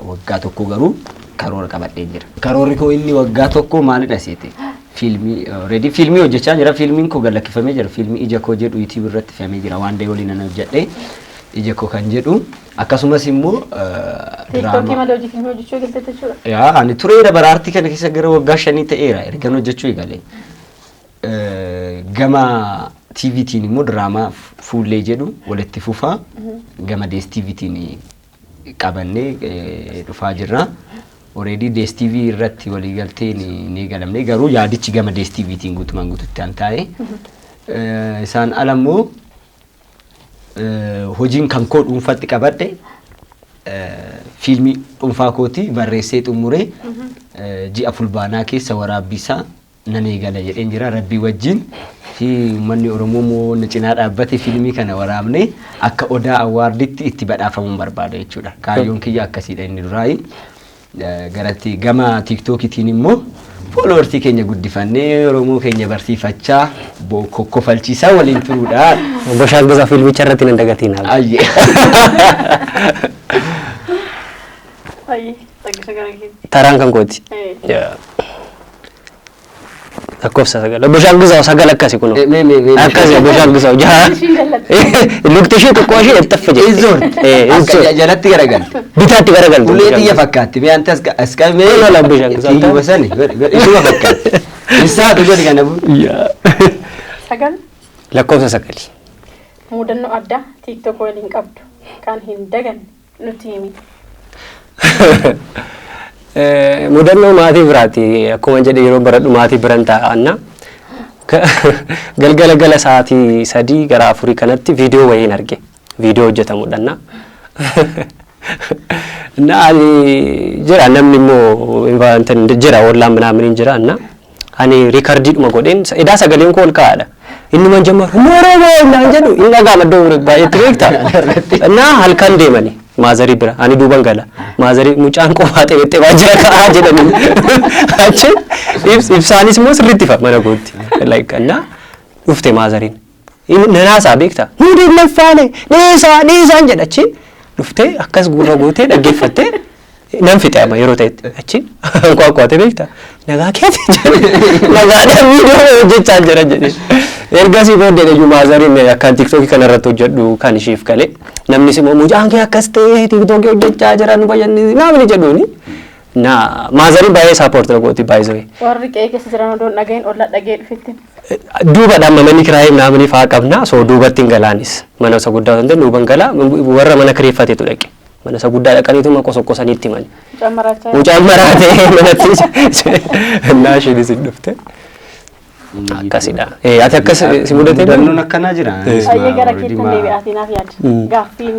[SPEAKER 3] waggaa tokko garuu karoora qabadhee jira. Karoorri koo inni waggaa tokko maalidha seete? Fiilmii reedii fiilmii hojjechaa jira. Fiilmiin koo gad lakkifamee jira. Fiilmii Ija Koo jedhu YouTube irratti fe'amee jira. Waan da'ee waliin nan hojjedhe. Ija Koo kan jedhu akkasumas immoo
[SPEAKER 1] TikTokii malee hojii fiilmii hojjechuu eegalte jechuudha.
[SPEAKER 3] Yaa, ani tureera bara aartii kana keessa, gara waggaa 5 ta'eera ergan hojjechuu eegale. Gama TVtiin immoo diraamaa Fuullee jedhu walitti fufaa gama DSTVtiin qabannee dhufaa jirra. Already DSTV irratti waliigalteen ni eegalamne, garuu yaadichi gama DSTVtiin guutumaan guututti kan taa'e. Isaan ala immoo hojiin kan koo dhuunfatti qabadhe Fiilmii dhuunfaa kootii barreessee xumuree ji'a Fulbaanaa keessa waraabbisaa nan eegala jedheen jira. Rabbii wajjin fi uummanni Oromoo immoo na cinaa dhaabbate fiilmii kana waraabnee akka Odaa Awarditti itti badhaafamuun barbaada jechuudha. Kaayyoon kiyya akkasiidha inni duraayi. Garatti gama TikTokitiin immoo followersii keenya guddifannee, Oromoo keenya barsiifachaa, kokkofalchiisaa waliin turuudha.
[SPEAKER 2] Obbo Shaangizaa, fiilmicha irratti nan dagatiin.
[SPEAKER 3] Ayyee.
[SPEAKER 1] Ayyee, Tsaggisha, gara keetti.
[SPEAKER 2] Taraan kan kooti.
[SPEAKER 1] Eh.
[SPEAKER 2] Lakkoofsa 9. Obbo Shaangizaa, 9 akkasi kunoo.
[SPEAKER 3] Mee mee mee.
[SPEAKER 2] Akkasi, Obbo Shaangizaa, jaha.
[SPEAKER 1] Ishiin jallatte.
[SPEAKER 2] Lukti ishee xiqqoo ishee ittaffa jetti.
[SPEAKER 3] Izoon.
[SPEAKER 2] Izoon.
[SPEAKER 3] Akka jalatti garagalte.
[SPEAKER 2] Bitaatti garagalte.
[SPEAKER 3] Ulee xiyya fakkaatti. Mee ante as qabee.
[SPEAKER 2] Lola, Obbo Shaangizaa.
[SPEAKER 3] Xiyyuma sani. Ishuma fakkaatti. Isaatu godhi kana bu'u.
[SPEAKER 1] 9.
[SPEAKER 2] Lakkoofsa 9.
[SPEAKER 1] Mudannoo addaa TikTok waliin qabdu kan hin daganne nutti himi.
[SPEAKER 2] Mudannoo maatii biraati. Akkuma jedhe, yeroo baradhu maatii biran taa'anna. Galgala gala sa'aatii 3 gara 4 kanatti viidiyoo wayiin arge. Viidiyoo hojjetamudha. Na ani jira, namni immoo jira, ollaan minaamin jira na ani recordiidhuma godheen edaa sagaleen koo ol kaa'aadha. Inni man jammaru Oromoo naan jedhu hin dhaga'ama iddoo baay'eetti beekta. Na halkan deemani maazarii bira, ani duuban gala, maazarii mucaan qofaa xeexxebaa jira ka'aa jedhanii achi ibsaanis immoo sirriitti ifa mana kootti. Like na dhufte maazariin. Nanaasaa beekta. Hundi laffaane dhiisaa dhiisaan jedha, achi dhuftee akkas gurra gootee dhaggeeffattee nan fixe. Amma yeroo ta'etti achi kwaakwaatee beekta, nagaa keeti jedhe, nagaadhaan viidiyoo hojjechaa jira jedhe. Ergasii booddee iyyuu maazariin akkaan TikTokii kanarratti hojjedhu kan isheef galee, namnis immoo mucaan kee akkas ta'ee TikTokii hojjechaa jira, nu fayyadni namni jedhuuni na maazariin baay'ee support na gooti baay'ee.
[SPEAKER 1] Warri qe'ee keessa jiran odoo hin dhagahin olla dhagee dhufetti.
[SPEAKER 2] Duubadha, amma manni kiraayee naamni fa'aa qabna, so duubatti hin galaanis mana isa guddaa osoo hin ta'in duuban gala. Warra mana kireeffatetu dhaqe, mana isa guddaa dhaqaniitu qosoqqosaniitti himani.
[SPEAKER 1] Mucaan maraachaa.
[SPEAKER 2] Mucaan maraatee manatti naa isheenis hin dhufte. Akkasidha. Ati akkas si mudatee?
[SPEAKER 3] Mudannoon akkanaa jira.
[SPEAKER 1] Baay'ee gara keettan deebi'aatii naaf yaada. Gaaffiin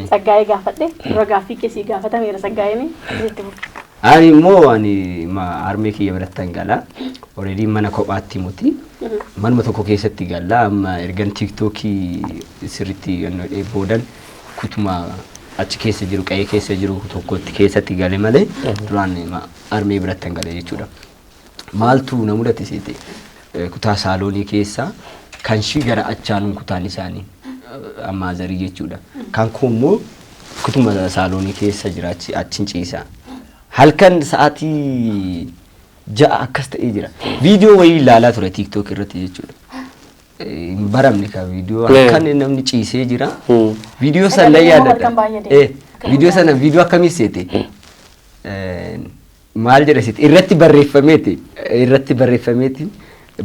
[SPEAKER 1] Tsaggaa'ee gaafadhe dura gaaffii keessii gaafatameera, Tsaggaa'een itti fufi.
[SPEAKER 3] Ani immoo ani harmee kiyya biratti gala. Already mana kophaatti muti. Manuma tokko keessatti galla. Amma ergan TikTokii sirriitti boodan kutuma achi keessa jiru, qe'ee keessa jiru tokkotti keessatti gale malee duraan harmee biratti gale jechuudha. Maaltu na mudate seete? Kutaa saaloonii keessa kan shii gara achaanuun kutaan isaanii ammaazarii jechuudha. Kan koo immoo kutuma saaloonii keessa jira, achi achiin ciisa. Halkan sa'aatii 6 akkas ta'ee jira. Viidiyoo wayii ilaalaa ture TikTok irratti jechuudha. Hin baramne ka viidiyoo halkan namni ciisee jira. Viidiyoo sana nan
[SPEAKER 1] Sagalee immoo
[SPEAKER 3] yaadadha.
[SPEAKER 1] halkan baay'ee deema.
[SPEAKER 3] Viidiyoo sana viidiyoo akkamii seete? Maal jedha seete? Irratti barreeffameeti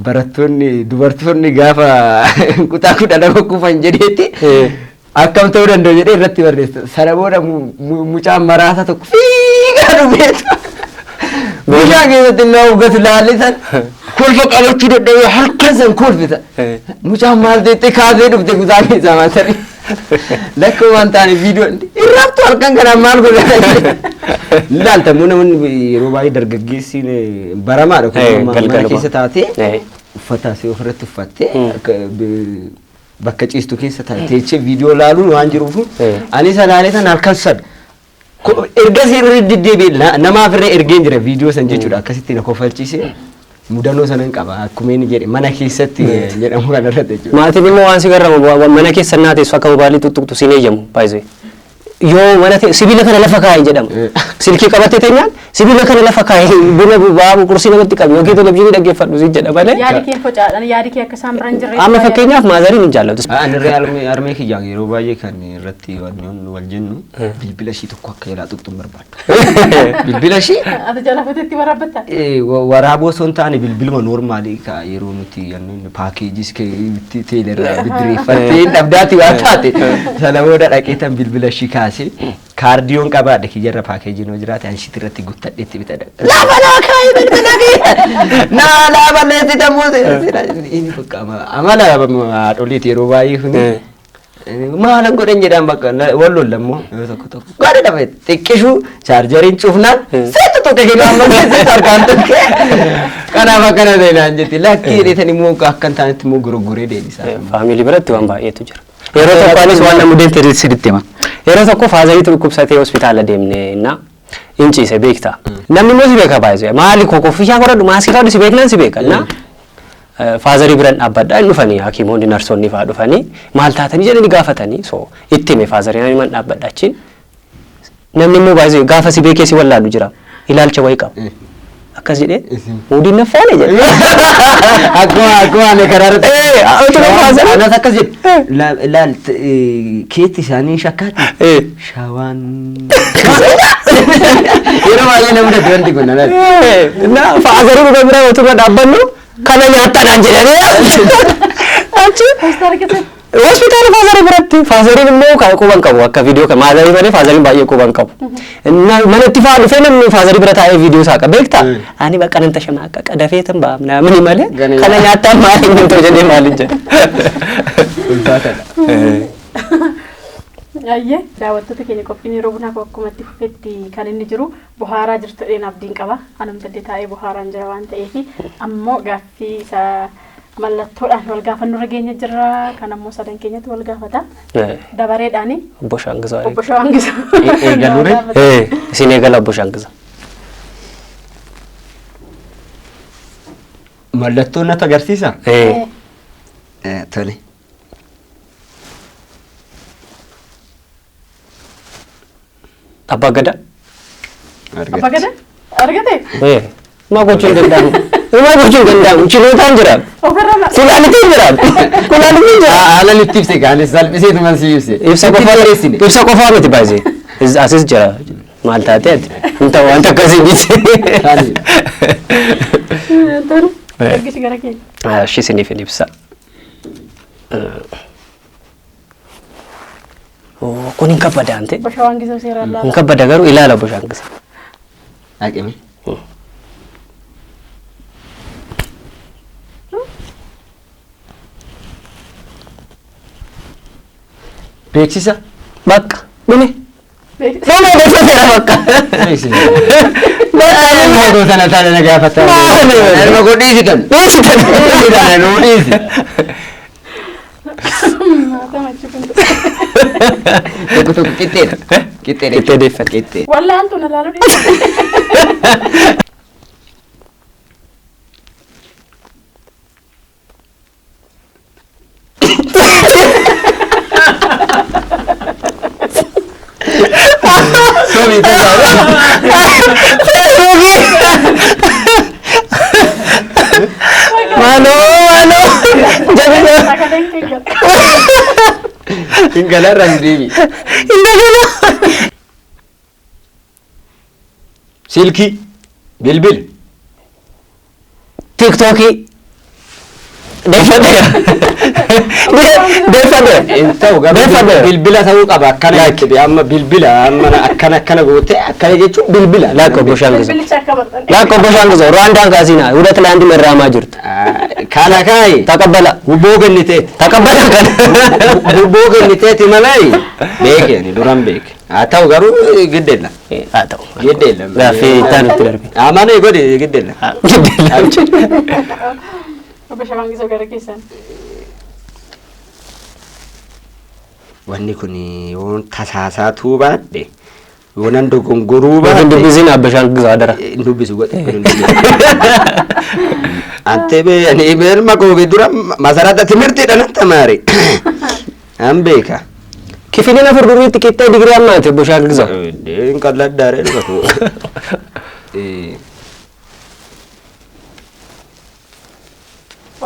[SPEAKER 3] barattoonni dubartoonni gaafa kutaa 12 kufan jedheeti akkam ta'uu danda'u jedhee irratti barreessa. Sana booda mucaan maraata tokko fiigaa dhufeetu bishaan keessatti nama ugatu laallisan kolfa qabachuu dadhabee halkan san kolfita. Mucaan maal teettee kaasee dhufte kutaa keessaa maal lakkumaan taane viidiyoo irraaftu halkan kanaan maal godha. Ilaalta immoo namoonni yeroo baay'ee dargaggeessi baramaadha kun mana
[SPEAKER 2] Galgaluma.
[SPEAKER 3] keessa taatee uffata asii ofirratti uffattee akka bakka ciistu keessa teechee viidiyoo laaluun waan jiruuf ani isa laalee san halkan san ergasii irra deddeebi'ee namaaf irra ergeen jira viidiyoo san jechuudha. Akkasitti na kofalchiise. Mudannoo sanan qaba, akkuma inni jedhe mana keessatti jedhamu kana irratti jechuudha.
[SPEAKER 2] Maatiin immoo waan si garramu mana keessa naa teessu akka mobaayilii tuttuqtu siin eeyyamu baay'ee. Yoo mana ta'e sibiila kana lafa kaa'e jedhama. Silkii qabattee teenyaan sibiila kana lafa kaa'e, buna baabu, qursii namatti qabi yookiin televizyiinii dhaggeeffadhu siin jedha malee.
[SPEAKER 1] Yaadi kee focaadhaan yaadi kee akka isaan bira hin jirre.
[SPEAKER 2] Amma fakkeenyaaf maazariin hin jaallatu.
[SPEAKER 3] Ani irree harmee kiyyaa yeroo baay'ee kan irratti wal jennu bilbila ishii tokko akka jalaa tuqxu hin barbaaddu. Bilbila ishii
[SPEAKER 1] Ati jala fuutetti waraabbatta.
[SPEAKER 3] Waraaboo osoo hin taane bilbiluma normalii ka yeroo nuti packageis itti teelerraa biddireeffattee hin dhabdaati waan taate, sana booda dhaqeetan bilbila ishii kaasee kaardiyoon qabaadhe kiyyarra packageiin yoo jiraate anshiit irratti guttadheetti bitadha. Lafa naa kaa'ee bilbila kiyya naa laafa leessita muuse inni bakka amala haadholiiti yeroo baay'ee kuni. Maalan godhan jedhaan bakka wal lollammoo yoo tokko tokko. Gaadha dhabe xiqqishuu chaarjeriin cufnaan seetu tokko kennu amma keessatti harkaan tokko. Kanaaf akkana ta'e naan jetti. Lakkii jedheetan immoo akka hin taanetti immoo gurguree deebisa.
[SPEAKER 2] Family biratti waan baay'eetu jira. Yeroo tokko anis waan nama deemte sitti hima. Yeroo tokko fatheriitu dhukkubsatee hospitaala deemne na hin ciise beektaa. Namni immoo si beeka baay'ee. Maali koo koffiyyaa godhadhu maaskii kaadhu si beeknaan si beeka. Na fatherii biran dhaabbadha hin dhufanii hakiimoonni narsoonni fa'aa dhufanii maal taatanii jedhanii gaafatanii so itti hime fatheriin ani man dhaabbadha achiin. Namni immoo baay'ee gaafa si beekee si wallaalu jira. Ilaalcha wayii qaba. Akkas jedhee muudiin naffaane jedhe.
[SPEAKER 3] Akkuma ani karaa irratti.
[SPEAKER 2] Utuma father.
[SPEAKER 3] Anas akkas jedhe. Laal keetti isaanii shakkaati. Shawaan. Yeroo baay'ee namni datti wanti kun anas.
[SPEAKER 2] Na fatherii dhuga bira utuma dhaabbannu kana nyaattanaan jedhanii achi
[SPEAKER 1] Hospitaala keessatti.
[SPEAKER 2] Hospitaala fatherii biratti fatheriin immoo kan quban qabu akka viidiyoo kan motherii malee fatheriin baay'ee quban qabu. Manatti fa'aa dhufee namni fatherii bira taa'ee viidiyoo isaa qaba beektaa? Ani bakka nan tashamaaqa dafeetan ba'a namni malee kana nyaattaan maaliin hin ta'u jedhee maaliin jedha.
[SPEAKER 3] Ulfaataadha.
[SPEAKER 1] Ayyee, daawwattoota keenya, qophiin yeroo bunaa koo akkuma itti fufetti kan inni jiru bohaaraa jirtu jedheen abdiin qaba. Anumti taa'ee bohaaraan jira waan ta'eef ammoo gaaffii isa mallattoodhaan wal gaafannu irra geenya jirra. Kan ammoo sadan keenyatti wal gaafata. Dabareedhaani.
[SPEAKER 2] Obbo Shaangisaa.
[SPEAKER 1] Obbo Shaangisaa.
[SPEAKER 3] Eegaluure?
[SPEAKER 2] Isin eegala obbo Shaangisaa.
[SPEAKER 3] Mallattoo natti agarsiisa? Tole.
[SPEAKER 2] Abbaa Gadaa.
[SPEAKER 1] Abbaa Gadaa? Argate?
[SPEAKER 2] Maa gochuu hin danda'amu. Maa gochuu hin danda'amu. Chilootaan jira.
[SPEAKER 1] Ofirra
[SPEAKER 2] Kulaalitiin jira. Kulaalitiin jira.
[SPEAKER 3] Haala nutti ibse kaanis salphiseetu si ibse.
[SPEAKER 2] Ibsa qofaa ibsa qofaa miti baay'ee. Asis jira. Maal taatee ati? Hin ta'u wanta akkasii miti.
[SPEAKER 1] Tole. Ergisi gara keenya.
[SPEAKER 2] Ishii isiniif hin ibsa. Kun hin kabbada ante.
[SPEAKER 1] Obbo Shawaangisoo seeraan
[SPEAKER 2] Hin
[SPEAKER 1] laala.
[SPEAKER 2] kabbada garuu ilaala obbo Shaangisaa.
[SPEAKER 3] Haqime. Beeksisa.
[SPEAKER 2] Bakka dhume. Dhume beeksiseera bakka.
[SPEAKER 3] Beeksisa. Ilma koo sana taane na gaafata. Ilma koo dhiisitan.
[SPEAKER 2] Dhiisitan.
[SPEAKER 3] Dhiisitan nuu dhiisi.
[SPEAKER 1] Maatamachi kun.
[SPEAKER 3] Tokko tokko qixxeedha. Qixxeedha.
[SPEAKER 2] Qixxee deeffate.
[SPEAKER 3] Qixxee.
[SPEAKER 1] Wallaaltu na laaluu dhiisi.
[SPEAKER 3] Sobii ta'uu.
[SPEAKER 2] Maaloo maaloo. Jabina.
[SPEAKER 1] Sagaleen keenya.
[SPEAKER 3] Hin galarra hin deebi.
[SPEAKER 2] Hin dagala.
[SPEAKER 3] Silkii. Bilbil.
[SPEAKER 2] Tiiktookii. Deeffadheera. Deeffadheera.
[SPEAKER 3] Hin ta'u garuu
[SPEAKER 2] Deeffadheera.
[SPEAKER 3] Bilbila ta'uu qaba akkana jechuudha. Amma bilbila amma akkana akkana goote akkana jechuun bilbila.
[SPEAKER 2] Laakka obbo Shaangisaa.
[SPEAKER 1] Bilbilicha akka maxxanee.
[SPEAKER 2] Laakka obbo Shaangisaa Ruwaandaan kaasiina ሁለት ለአንድ መራማ jirtu.
[SPEAKER 3] Kana kaayi.
[SPEAKER 2] Taqabbala.
[SPEAKER 3] Gubboo kenniteeti.
[SPEAKER 2] Taqabbala kana.
[SPEAKER 3] Gubboo kenniteeti malee beeke ani duran beeke. Haa ta'u garuu giddeella.
[SPEAKER 2] Haa ta'u.
[SPEAKER 3] Giddeella.
[SPEAKER 2] Gaaffii itti aanutti darbe.
[SPEAKER 3] Amane godhi giddeella.
[SPEAKER 2] Giddeella.
[SPEAKER 1] Obbo Shawaangisoo gara keessan.
[SPEAKER 3] Wanni kun yoon tasaasaa baadhe yoonan dogongoruu
[SPEAKER 2] Hin
[SPEAKER 3] baadhe.
[SPEAKER 2] dubbisiin abba Shaangisaa dara.
[SPEAKER 3] Hin dubbisu godhe. Hin dubbisu. Ante be ani ilma koo dura masarata timirtiidha nan tamaare. An beeka.
[SPEAKER 2] Kifiliin afur duriitti qixxee digirii ammaati obbo Shaangisaa.
[SPEAKER 3] Hin qalladdaaree dhugatu.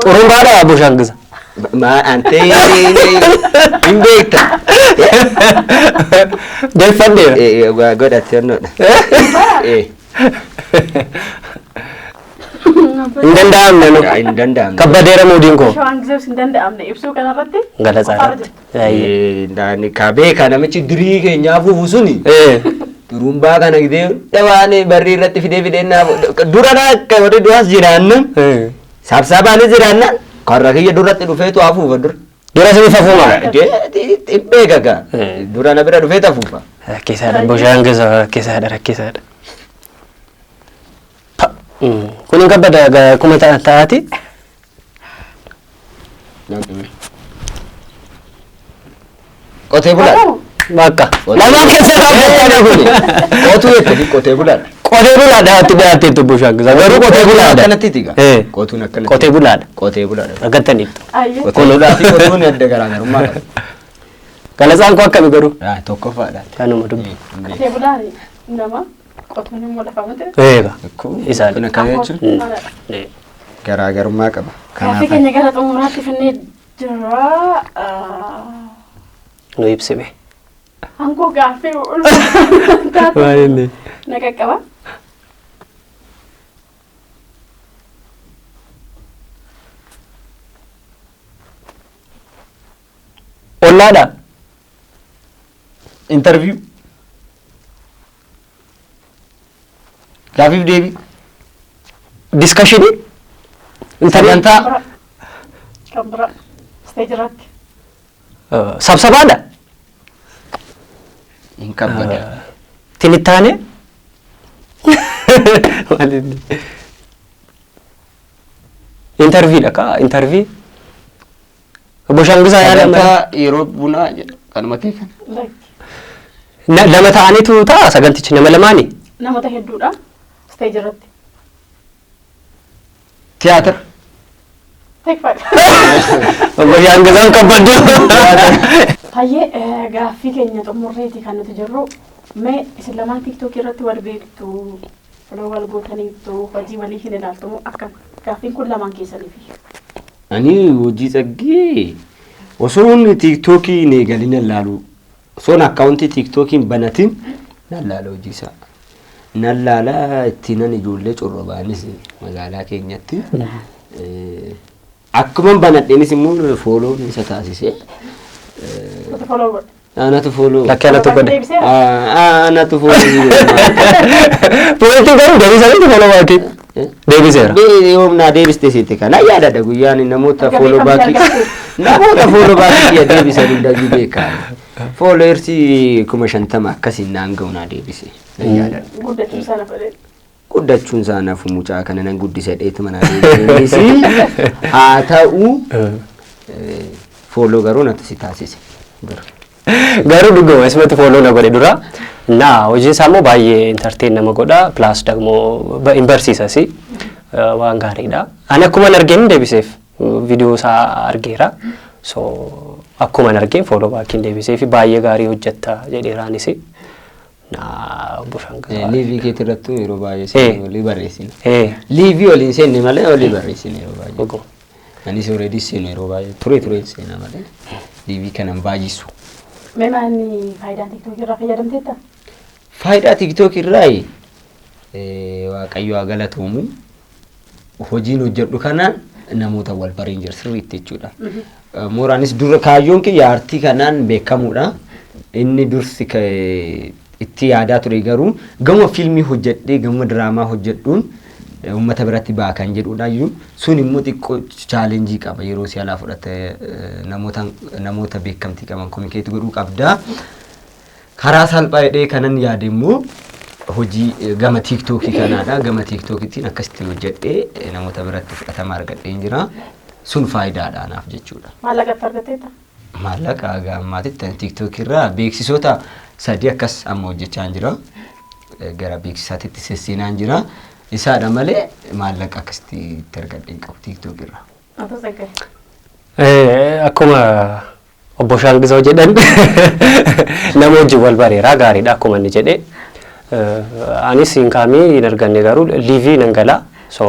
[SPEAKER 2] Xurumbaadha obbo Shaangisaa.
[SPEAKER 3] Ma ante hin beekta.
[SPEAKER 2] Deeffadheera.
[SPEAKER 3] Godhate onnoodha.
[SPEAKER 2] Hin danda'amne nu.
[SPEAKER 3] Hin danda'amne.
[SPEAKER 2] Kabbadeera muudiin koo.
[SPEAKER 1] Shawaangisoo hin danda'amne ibsuu kanarratti.
[SPEAKER 2] Galataa irratti.
[SPEAKER 3] Ka beeka namichi durii keenyaa fufu suni. Xurumbaa kana gidee dhawaan barrii irratti fidee fidee naaf dura akka warri du'as jiraannan sabsabaanis jiraannan karra kiyya duratti dhufeetu hafuufa dura.
[SPEAKER 2] Dura isin afuuma.
[SPEAKER 3] Beeka gaa. Dura na bira dhufee afuufa.
[SPEAKER 2] Rakkisaadha, bishaan gisa rakkisaadha, rakkisaadha. Kun hin kabbada kuma ta'aati.
[SPEAKER 3] Qotee bulaadha.
[SPEAKER 2] Bakka. Lamaan keessa dhaabbatanii
[SPEAKER 3] kun. Qotuu jettee qotee bulaadha.
[SPEAKER 2] Qotee bulaadha atti dhiyaattee bishaan gisa. Garuu qotee bulaadha.
[SPEAKER 3] Akkanatti tiga. Qotuun akkanatti.
[SPEAKER 2] Qotee bulaadha.
[SPEAKER 3] Qotee bulaadha.
[SPEAKER 2] Argattaniittu.
[SPEAKER 3] Qotee bulaa fi qotuun adda garaagarummaa qaba.
[SPEAKER 2] Galatsaan koo akkami garuu?
[SPEAKER 3] Tokkoffaadha.
[SPEAKER 2] Kanuma dubbii.
[SPEAKER 1] Qotee bulaan nama, qotuun immoo lafa miti.
[SPEAKER 2] Eega. Isaan.
[SPEAKER 3] Kun akkana jechuun garaagarummaa qaba.
[SPEAKER 1] Gaaffii keenya gara xumuraatti finnee jirra.
[SPEAKER 2] Nu ibsime.
[SPEAKER 1] Hankoo gaaffii ulfaataa
[SPEAKER 2] Waan inni.
[SPEAKER 1] na qaqqaba.
[SPEAKER 2] Ollaadha.
[SPEAKER 3] Interview. Gaaffiif deebii.
[SPEAKER 2] Discussionii.
[SPEAKER 3] Sagantaa.
[SPEAKER 1] Kan bira. Stage irratti.
[SPEAKER 2] Sabsabaadha.
[SPEAKER 3] Hin kabbada.
[SPEAKER 2] Tinittaane. Maal inni? Interviidha kaa interview. Obbo Shaangisaa yaada malee.
[SPEAKER 3] Sagantaa yeroo bunaa jedha. Kanuma kee kana.
[SPEAKER 1] Lakki.
[SPEAKER 2] Lama ta'aniitu ta'a sagantichi nama lamaani.
[SPEAKER 1] Namoota hedduudha. Stage irratti.
[SPEAKER 3] Tiyaatira.
[SPEAKER 1] Take five.
[SPEAKER 2] Obbo Shaangisaan kabbaddu.
[SPEAKER 1] Hayyee, gaaffii keenya xumurreeti kan nuti jirru. Mee isin lamaan TikTok irratti wal beektu, follow wal gootaniittu, hojii walii hin ilaaltu moo akkam? Gaaffiin kun lamaan keessaniif.
[SPEAKER 3] Ani hojii Tsaggee osoo TikTokii hin eegalin laalu, osoon akkaawuntii TikTokii hin banatin nan laala hojii isaa. Nan laala, ittiin ijoollee corrobaanis magaalaa keenyatti. Akkuma banadheenis immoo follow isa taasisee.
[SPEAKER 1] Nuti follow godhe.
[SPEAKER 3] Anatu follow.
[SPEAKER 2] Lakkee anatu godhe.
[SPEAKER 1] Deebiseera.
[SPEAKER 3] Anatu follow.
[SPEAKER 2] Pointii garuu deebisaniitu follow backii. Deebiseera.
[SPEAKER 3] Yoom naa deebiste sitti kana yaadadha guyyaan namoota
[SPEAKER 1] Erga
[SPEAKER 3] follow
[SPEAKER 1] beekamtii
[SPEAKER 3] backii
[SPEAKER 1] argatte.
[SPEAKER 3] Namoota follow backii kiyya deebisan hundayyuu beekaa. Followersii 50,000 akkasiin naan ga'u naa deebise. Nan yaadadha.
[SPEAKER 1] Guddachuu sana fedhe.
[SPEAKER 3] Guddachuun isaa nafu mucaa kana nan guddisa dheetuma naa deebise. Haa ta'u, follow garuu natti si taasise.
[SPEAKER 2] Garuu dhuguma isumatti follow na godhe dura. Na hojiin isaa immoo baay'ee entertain nama godha. Plus ደግሞ hin barsiisas, waan gaariidha. Ani akkuma argeen deebiseef, viidiyoo isaa argeera. So akkuma argeen follow backiin deebiseef, baay'ee gaarii hojjetta jedheeraanis. Na obbo Shangasaa.
[SPEAKER 3] Liveii keetii irrattuu yeroo baay'ee walii barreessina. Liveii waliin seenne malee walii barreessina yeroo baay'ee.
[SPEAKER 2] Dhuguma.
[SPEAKER 3] Anis already seenu yeroo baay'ee ture ture seena malee liveii kanan baay'isu.
[SPEAKER 1] Mee maalni faayidaan TikTok irraa fayyadamteetta?
[SPEAKER 3] Faayidaa TikTok irraa, Waaqayyo haa galatoomu, hojiin hojjedhu kanaan namoota wal bareen jira sirriitti jechuudha. Mooraanis dura kaayyoon kiyya aartii kanaan beekamuudha. Inni dursi itti yaadaa ture garuu gama fiilmii hojjedhee gama diraamaa hojjedhuun uummata biratti ba'a kan jedhudha iyyuu, sun immoo xiqqoo challengeii qaba. Yeroo si alaa fudhate namoota beekamtii qaban communicate godhuu qabda. Karaa salphaa jedhee kanan yaade immoo hojii gama TikTokii kanaadha. Gama TikTokiitiin akkasitti hojjedhee namoota biratti fudhatama argadheen jira. Sun faayidaadha anaaf jechuudha.
[SPEAKER 1] Maallaqa itti argatteetta?
[SPEAKER 3] Maallaqa haga ammaatitti ani TikTokii irraa beeksisoota sadii akkas amma hojjechaa jira. Gara beeksisaatitti sesseenaan jira. Isaadha malee maallaqa akkasitti itti argadheen qabu TikTokii irraa.
[SPEAKER 1] Ati Tsaggaye.
[SPEAKER 2] Akkuma obbo Shaangizaw jedhan, nama wajjin wal bareeraa gaariidha akkuma inni jedhe. Anis incomeii hin arganne, garuu liveii nan gala. So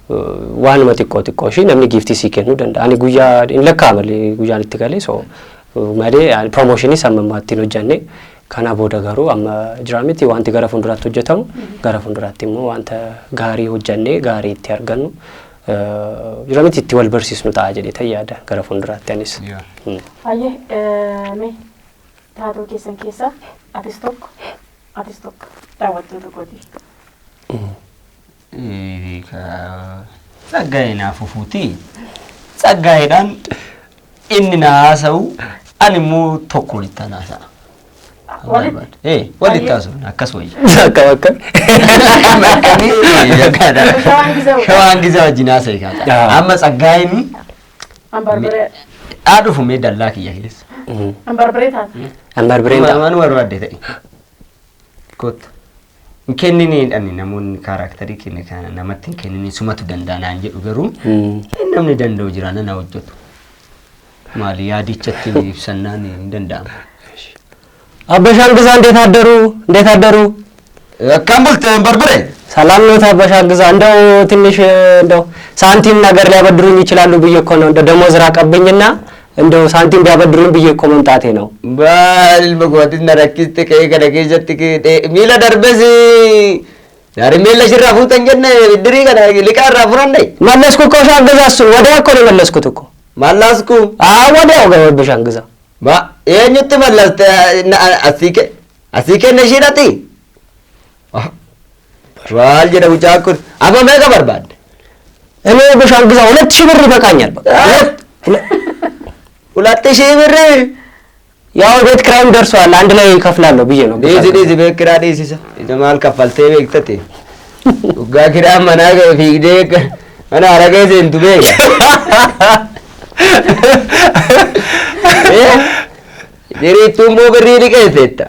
[SPEAKER 2] waanuma xiqqoo xiqqoo ishii namni giftii sii kennuu danda'a. Ani guyyaa hin lakkaa malee guyyaan itti galee, so malee promotionii amma ammaatti hin hojjanne. Kana booda garuu amma jira miti, wanti gara fuulduraatti hojjetamu, gara fuulduraatti immoo wanta gaarii hojjannee gaarii itti argannu jira miti, itti wal barsiisnu ta'a jedhee tan yaada gara fuulduraatti anis.
[SPEAKER 1] Hayyee, mee taatoo keessan keessaa atis tokko, atis tokko daawwattoota kooti.
[SPEAKER 3] Tsaggaa'ee naaf fufuuti. Tsaggaa'eedhaan Inni na haasa'u, ani immoo tokko walitti haasa'a.
[SPEAKER 1] Walitti?
[SPEAKER 3] Walitti haasa'u akkas wayya.
[SPEAKER 2] Akkam akkam.
[SPEAKER 1] Shawaan Gizaa.
[SPEAKER 3] Shawaan Gizaa wajjin haasa'e kaata. Amma Tsaggaayini
[SPEAKER 1] An barbaree.
[SPEAKER 3] Haa dhufu mee dallaa kiyya keessa.
[SPEAKER 1] An barbaree taata.
[SPEAKER 2] An barbareen ta'a.
[SPEAKER 3] Waan barbaadde ta'e. Kottu. Hin kenninii ani namoonni character kenne kana namatti hin kenninii, sumatu danda'a naan jedhu, garuu namni danda'u jira, nana hojjetu. Maali, yaadichatti ibsannaan hin danda'amu.
[SPEAKER 2] አባ ሻንግዛ እንዴት አደሩ? እንዴት አደሩ?
[SPEAKER 3] Akkam bulte, Barbare?
[SPEAKER 2] ሰላም ነው አባ ሻንግዛ? እንደው ትንሽ እንደው ሳንቲም ነገር ሊያበድሩኝ ይችላሉ ብዬ እኮ ነው። እንደው ደሞዝ ራቀብኝና እንደው ሳንቲም ቢያበድሩኝ ብዬ እኮ መምጣቴ ነው።
[SPEAKER 3] Baal magooti na rakkiste ka'ee kana keessatti miila darbes miila shirraa fuutan jenne, biddirii kana liqaa irraa furanne.
[SPEAKER 2] መለስኩ እኮ ሻንግዛ፣ እሱን ወዲያው እኮ ነው የመለስኩት እኮ።
[SPEAKER 3] Mallasku?
[SPEAKER 2] አዎ፣ ወዲያው አባ ሻንግዛ።
[SPEAKER 3] Ba eenyutti mallaste? Asii kenne ishiidhati? Maal jedha mucaan kun? Amma meeqa barbaadde?
[SPEAKER 2] እኔ አባ ሻንግዛ 2000 ብር ይበቃኛል። በቃ
[SPEAKER 3] ሁለት ሺህ ብር?
[SPEAKER 2] ያው ቤት ኪራይም ደርሷል፣ አንድ ላይ እከፍላለሁ ብዬ ነው።
[SPEAKER 3] Dhiisi, dhiisi, beek kiraa dhiisisa. Isa maal kaffaltee beektate? Dhugaa kiraa manaa ga'e fiigdee mana hara kee seentu beeka. Diriittuu immoo birrii liqeesseetta.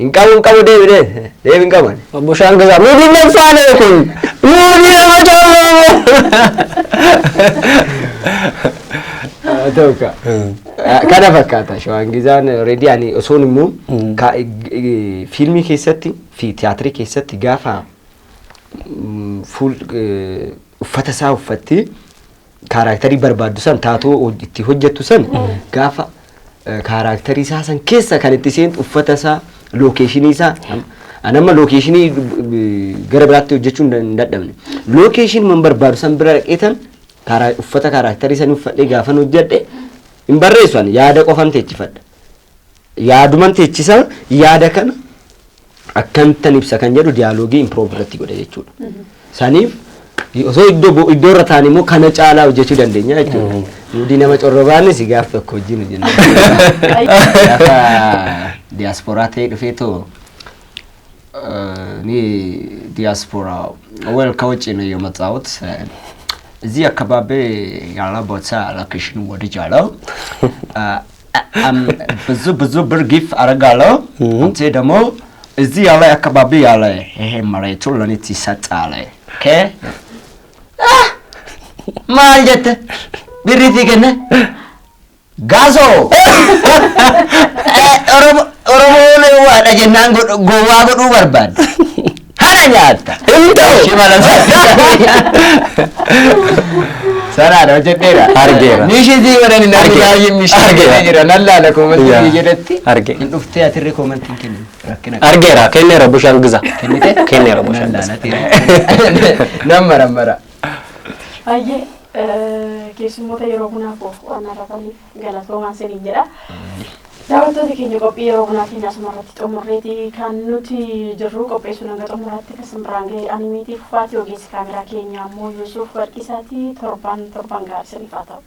[SPEAKER 3] Hin qabu, hin qabu, deebi, deebi deebi, hin qabu.
[SPEAKER 2] አቦ ሻንግዛ mood ነፋ ነው kun mood nama ጫማ።
[SPEAKER 3] Ta'u kana fakkaata Shawaan Gizaan. Already ani osoon immoo fiilmii keessatti fi tiyaatirii keessatti gaafa fuul uffata isaa uffattee character barbaaddu san taatoo itti hojjettu san, gaafa character isaa san keessa kan itti seentu uffata isaa, location isaa. Ani amma location gara biraatti hojjechuu hin dadhabne, location man barbaadu san bira dhaqeetan uffata character san uffadhee gaafan hojjedhe hin barreessu, ani yaada qofan teechifadha. Yaaduman teechisa, yaada kana akkamittan ibsa kan jedhu dialogue improv irratti godha jechuudha. Saniif osoo iddoo iddoo irra ta'an immoo kana caalaa hojjechuu dandeenya jechuudha. Mood nama corrobaanis gaaf tokko wajjin hojjenna. Gaafa diyaasporaa ta'ee dhufee too
[SPEAKER 4] እኔ ዲያስፖራ ወል ከውጭ ነው የመጣሁት። እዚህ አካባቢ ያለ ቦታ location ወድጃለሁ። ብዙ ብዙ ብር gift አደርጋለሁ። አንተ ደግሞ እዚህ ያለ አካባቢ ያለ ይሄ መሬቱ ለኔ ትሰጣለህ። Okay, maal jette? Birrii sii kenne gaasoo Oromoon waadha jennaan gowwaa godhuu barbaadde. Hana nyaatta.
[SPEAKER 2] Hin ta'u.
[SPEAKER 3] Shimala sanaadha hojjedheera.
[SPEAKER 2] Argeera.
[SPEAKER 3] Mishii sii godhani namni
[SPEAKER 2] Argeera.
[SPEAKER 3] baay'een mishii
[SPEAKER 2] Argeera.
[SPEAKER 3] godhee jira. Nan laala comment jedhetti.
[SPEAKER 2] Arge.
[SPEAKER 3] Hin dhuftee atirree comment hin kennin. Rakkina.
[SPEAKER 2] Argeera, kenneera bishaan giza.
[SPEAKER 3] Kennite?
[SPEAKER 2] Kenneera bishaan
[SPEAKER 3] Nan
[SPEAKER 2] giza.
[SPEAKER 3] laala. Nan marammara.
[SPEAKER 1] Baay'ee keessummoota yeroo bunaaf waan argataniif galatoomaa isiniin jedha. Daawwattoota keenya, qophii yeroo bunaa keenya asuma irratti xumurreeti kan nuti jirru. Qopheessuun hanga xumuraatti kan simbiraan ga'e Animeetii Fufaatii, ogeessi kaameraa keenya ammoo Yuusuf Warqiisaatii. Torban torban gaarii isiniif haa ta'u.